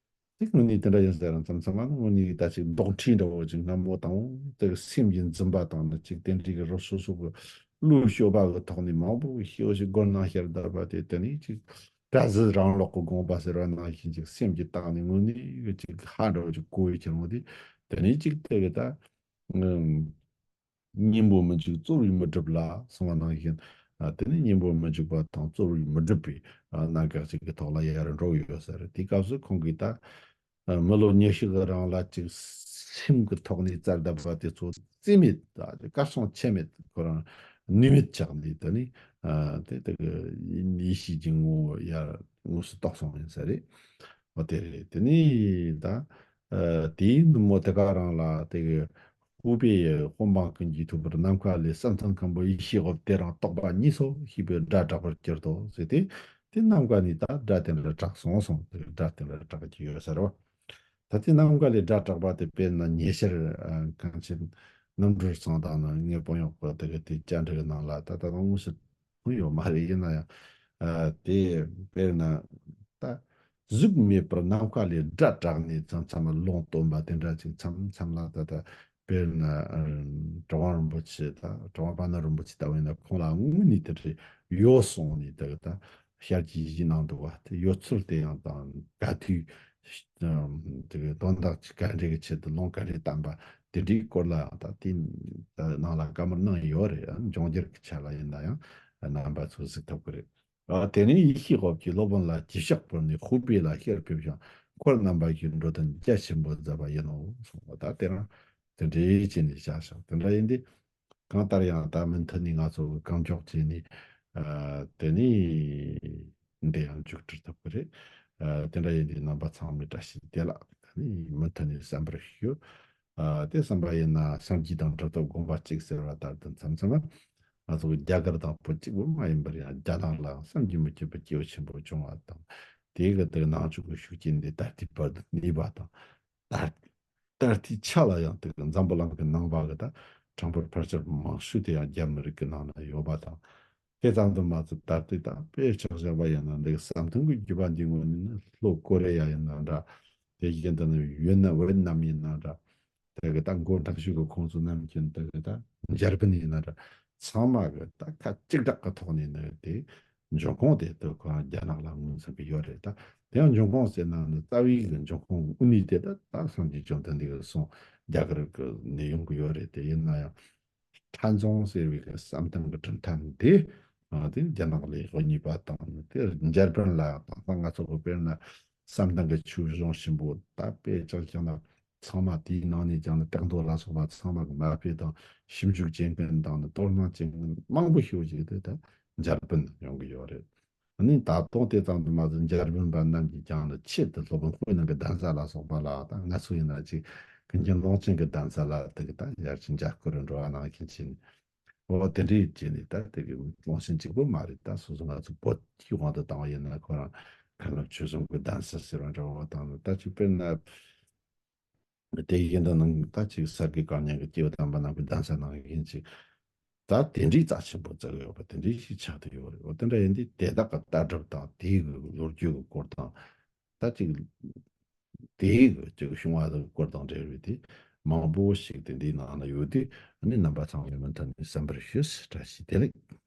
དེ་དངོས་གནས་དེ་འདྲ་ཡིན་ཟེར་ར། མཚམས་མཚམས་མ་ནི་དངོས་གནས་ད་ཅིག་རྡོག་ཁྲེས་འདྲ་བོ་ཅིག་སྔ་མོ་དང་དེ་གི་སེམས་ཀྱི་འཛིན་པ་དང་ནི་ཅིག་དེ་འདྲའི་གི་རུ་སོ་སོ་གི་བློའི་སྤྱོད་པ་གི་ཐོག་ནས་མང་པོ་ཞེ་པོ་ཞིག་སྒོ་ནང་ཤར་བསྡད་པ་དེ། དེ་ནས་ཅིག་གྲྭ་ཟིག་རང་ལོག་གི་དགོངས་པ་ཟེར་བ་ནང་བཞིན་ཅིག་སེམས་ཀྱི་སྟེང་ནས་དངོས་གནས་གི་ཅིག་ཧ་འདྲ་བོ་ཅིག་གོ་བའི་ཕྱིར་འོང་དེ། དེ་ནས་ཅིག་དེ་གི་ད། ཨུམ། གཉེན་པོ་མི་འཇུག་རྩོལ་བས་མི་སྒྲུབ་ལ་གསུངས་པ་ནང་བཞིན། ཨ། དེ་ནི་གཉེན་པོ་མི་འཇུག་པ་དང་རྩོལ་བས་མི་སྒྲུབ་པའི། ཨ། གནད་འགག་ཅིག་གི་ཐོག་ལ་ཡར་འགྲོ་ཡོད་ས་རེད། དེའི་སྐབས་སུ་ཁོང་གིས་ད། ཨ། མི་ལོ་ཉི་ཤུ་གི་རིང་ལ་ཅིག་སེམས་ཀྱི་ཐོག་ནས་བཙལ་བསྡད་པ་དེ་ཚོ་རྩིས་མེད། ད་གར་སོང་ཆ་མེད། ཁོ་རང་ནུས་མེད་ཆགས་ནས། དེ་ནི། ཨ། དེ་དེ་གི་ཡེ་ཤེས་ཀྱི་ངོ་བོ་ཡར་དངོས་སུ་རྟོགས་སོང་ཡིན་ས་རེད། འོ་དེ་རེད། དེ་ནས་ད། ཨ། དེའི་ནུབ་མོ་དེ་ག་རང་ལ་དེ་གི་ཧུའུ་པེ་ཡི་དཔོན་འབངས་ཀུན་གྱིས་ཐུགས་ཕར་ནམ་མཁའ་ལས་བསམ་གཏན་མཁན་པོ་ཡེ་ཤེས་འོབས་དེ་རིང་རྟོགས་པ་ཉིད་སོ་ཞེས་པའི་སྒྲ་གྲགས་པར་གྱུར་ཏོ་ཟེར་ཏེ། དེ་ནམ་མཁའ་ནས་ད་སྒྲ་དེ་འདྲ་གྲགས་སོང་སོང་། དེ་སྒྲ་དེ་འདྲ་གྲགས་ཀྱི་ཡོད་ས་རེད་བ། ད་དེ་ནམ་མཁའ་ལས་སྒྲ་གྲགས་པ་དེ་དཔེར་ན་ཉེ་ཆར། ཨ། གངས་ཅན་རྣམ་གྲོལ་ཚང་དང་ནི་ངའི་དཔོན་གཡོག་པོ་དེ་གི་དེ་བཅར་འདྲི་གི་ནང་ལ་ད་ད་དུང་དངོས་སུ་ཐོན་ཡོད་མ་རེད། ཡིན་ན་ཡང་། ཨ། དེ་དཔེར་ན་ད་གཟུགས་མེད་པར་ནམ་མཁའ་ལས་སྒྲ་གྲགས་ནས་མཚམས་མཚམས་ལ་ལུང་སྟོན་པ་དེ་འདྲ་ཅིག་མཚམས་མཚམས་ལ་ད་ལྟ་དཔེར་ན། ཨ། གྲུབ་དབང་རིན་པོ་ཆེ་དང་གྲུབ་དབང་པདྨ་རིན་པོ་ཆེ་ལྟ་བུ་ཡིན་ན་ཁོང་ལ་དངོས་གནས་དེ་འདྲ་ཡོད་སོང་ནས་དེ་གི་ད་ཞལ་གྱིས་བཞེས་གནང་འདུག་བ། དེ་ཡོད་ཚུལ་དེ་ཡང་དང་ག་དུས། ཨམ། དེ་གི་དོན་དག་ཅིག་ག་འདྲ་གི་ཆེད་དུ་ལུང་ག་འདྲ་བསྟན་པ་དེ་འདྲའི་སྐོར་ལ་ཡང་ད་དེ་ནང་ལ་བཀའ་མོལ་གནང་ཡོད་རེད། འབྱུང་འགྱུར་གྱི་ཆ་ལ་ཡིན་ན་ཡང་རྣམ་པ་ཚོས་གཟིགས་ཐུབ་ཀྱི་རེད། ཨ། དེ་ནས་ཡེ་ཤེས་འོབས་ཀྱིས་སློབ་དཔོན་ལ་གྱིས་ཤགས་ཕུལ་ནས་ཧུའུ་པེ་ལ་ཕྱིར་ཕེབས་ཤིང་འཁོར་རྣམ་པ་བཞིན་འགྲོ་དོན་རྒྱ་ཆེན་པོ་མཛད་པ་ཡིན་ནོ་གསུངས་པ། ད་དེ་རང་དེ་འདྲའི་བྱས་ནས་བཞག་ཤག་དེ་འདྲ་ཡིན་དུས། གང་ལྟར་ཡང་ད་མུ་མཐུད་ནས་ང་ཚོ་གི་གང་མགྱོགས་བྱས་ནས། ཨ། དེ་ནས་འདི་ཡང་མཇུག་སྒྲིལ་ཐུབ་ཀྱི་རེད། ཨ། དེ་འདྲ་ཡིན་དུས་རྣམ་པ་ཚང་མས་བཀྲ་ཤིས་བདེ་ལེགས། དེ་ནས་མུ་མཐུད་ནས་གསན་པར་ཞུ། ཨ། དེ་གསན་པ་ཡིན་ན་སངས་རྒྱས་དང་གྲུབ་ཐོབ་དགོངས་པ་གཅིག་ཟེར་བ་ལྟར་དུ་མཚམས་མཚམས་ང་ཚོ་གི་རྒྱ་གར་དང་བོད་གཅིག་པུ་མ་ཡིན་པར་ཡང་རྒྱ་ནག་ལའང་བསམ་གྱིས་མི་ཁྱབ་པའི་སྐྱེས་བུ་ཆེན་པོ་བྱུང་བ་དང་། དེ་གི་དེ་ནང་བཅུད་ཀྱི་ཤུགས་རྐྱེན་འདི་ད་ལྟའི་བར་དུ་གནས་པ་དང་། ད་ད་ལྟའི་ཆ་ལ་ཡང་དེ་གི་འཛམ་བུ་གླིང་གི་ནང་པ་གི་ད་གྲངས་འབོར་ཕལ་ཆེར་མང་ཤོས་དེ་ཡང་རྒྱ་མི་རིགས་ཀྱི་ནང་ན་ཡོད་པ་དང་། དེ་ཙམ་དུ་མ་ཟད། ད་ལྟའི་ད་དཔེ་ཆ་བཞག་པ་ཡིན་ན་འདི་གི་བསམ་གཏན་གྱི་བརྒྱུད་པ་འདིའི་ངོས་ནས་ནི་ལྷོ་ཀོ་རེ་ཡ་ཡིན་ན་འདྲ། དེ་བཞིན་དུ་ནི་ཡུན་ནན་ཝེ་ཏི་ནམ་ཡིན་ན་འདྲ། དེ་གི་ད་མགོ་འཁྲབ་ཤུགས་ཀྱི་ཁོངས་སུ་ནམ་རྒྱུན་དེ་གི་ད་འཇར་པན་ཡིན་ན་འདྲ། ཚང་མ་གི་ད་ཁ་གཅིག་གྲགས་ཀྱི་ཐོག་ནས་ནི་དེ་འབྱུང་ཁུངས་དེ་དུ་ཁོ་རང་རྒྱ་ནག་ལ་མངོན་ཚུལ་གྱི་ཡོད་རེད། ད་དེ་ཡང་འབྱུང་ཁུངས་ཟེར་ན་ནི་རྩ་བའི་གི་འབྱུང་ཁུངས་དངོས་གནས་དེ་ད་ད་སངས་རྒྱས་བཅོམ་ལྡན་འདས་ཀྱི་གསུང་རྒྱ་གར་གི་ནས་ཡོང་གི་ཡོད་རེད། དེ་ཡིན་ན་ཡང་། ཕྲན་ཚུན་ཟེར་བའི་གི་བསམ་གཏན་གྱི་གྲུབ་མཐའ་འདི། ཨ། དེ་རྒྱ་ནག་ལས་དབུ་བརྙེས་པ་དང་དེ་འཇར་པན་ལ་ཡང་དང་ད་ང་ཚོ་གི་དཔེར་ན་བསམ་གཏན་གྱི་ཆོས་གཞུང་ཆེན་པོ་ད་དཔེ་ཆ་བཞག་ན་ཚང་མ་དེའི་ནང་ནས་ཀྱང་ནི་བཀའ་མདོ་ལ་སོགས་པ་ཚང་མ་གི་མ་དཔེ་དང་ཞིབ་འཇུག་བྱེད་མཁན་དང་ནི་དོ་སྣང་བྱེད་མཁན་མང་པོ་ཞིག་ཅིག་དེ་ད་འཇར་པན་ཡོང་གི་ཡོད་རེད། ཨ་ནི་ད་དུང་དེ་ཙམ་དུ་མ་ཟད་འཇར་པན་པ་རྣམས་ཀྱིས་ཀྱང་ནི་ཆེད་དུ་སློབ་དཔོན་དཔལ་ནང་གི་གདན་ས་ལ་སོགས་པ་ལ་ད་ང་ཚོ་ཡིན་ན་ཅིག་ཀུན་མཁྱེན་ཀློང་ཆེན་གྱི་གདན་ས་ལ་དེ་གི་ད་ཡར་ཅིག་མཇལ་སྐོར་རུ་འགྲོ་བ་ནང་བཞིན་བྱས་ནས། འོ་དེ་འདྲའི་བྱས་ནས་ད་དེ་གི་ཀློང་ཆེན་གཅིག་པུ་མ་རེད། ད་སོ་སོ་ང་ཚོ་བོད་ཀྱི་དབང་དུ་བཏང་བ་ཡིན་ན་ཁོ་རང་མཁན་སློབ་ཆོས་གསུམ་གྱི་གདན་ས་ཟེར་བ་འདྲ་བོ་དང་ནི་ད་ཅིག་དཔེར་ན། དེ་བཞིན་དུ་ནང་ད་ཅིག་གསར་བརྗེ་བཀའ་རྙིང་གི་སྐྱེས་བུ་དམ་པ་རྣམས་ཀྱི་གདན་ས་ནང་བཞིན་ཅིག་ད་དེ་འདྲའི་རྩ་ཆེན་པོ་བརྩི་གི་ཡོད་པ་དེ་འདྲའི་ཞིག་ཆགས་བསྡད་ཡོད་རེད། འོ་དེ་འདྲ་ཡིན་དུས་དེ་དག་གི་ལྟ་གྲུབ་དང་དེའི་གི་ལོ་རྒྱུས་ཀྱི་སྐོར་དང་། ད་ཅིག་དེའི་གི་ཅིག་བྱུང་བ་དང་སྐོར་དང་འབྲེལ་བའི་དེ་མང་པོ་ཞིག་དེ་འདིའི་ནང་ན་ཡོད་དུས་ཨ་ནི་རྣམ་པ་ཚང་མས་མུ་མཐུད་ནས་གསན་པར་ཞུ། བཀྲ་ཤིས་བདེ་ལེགས།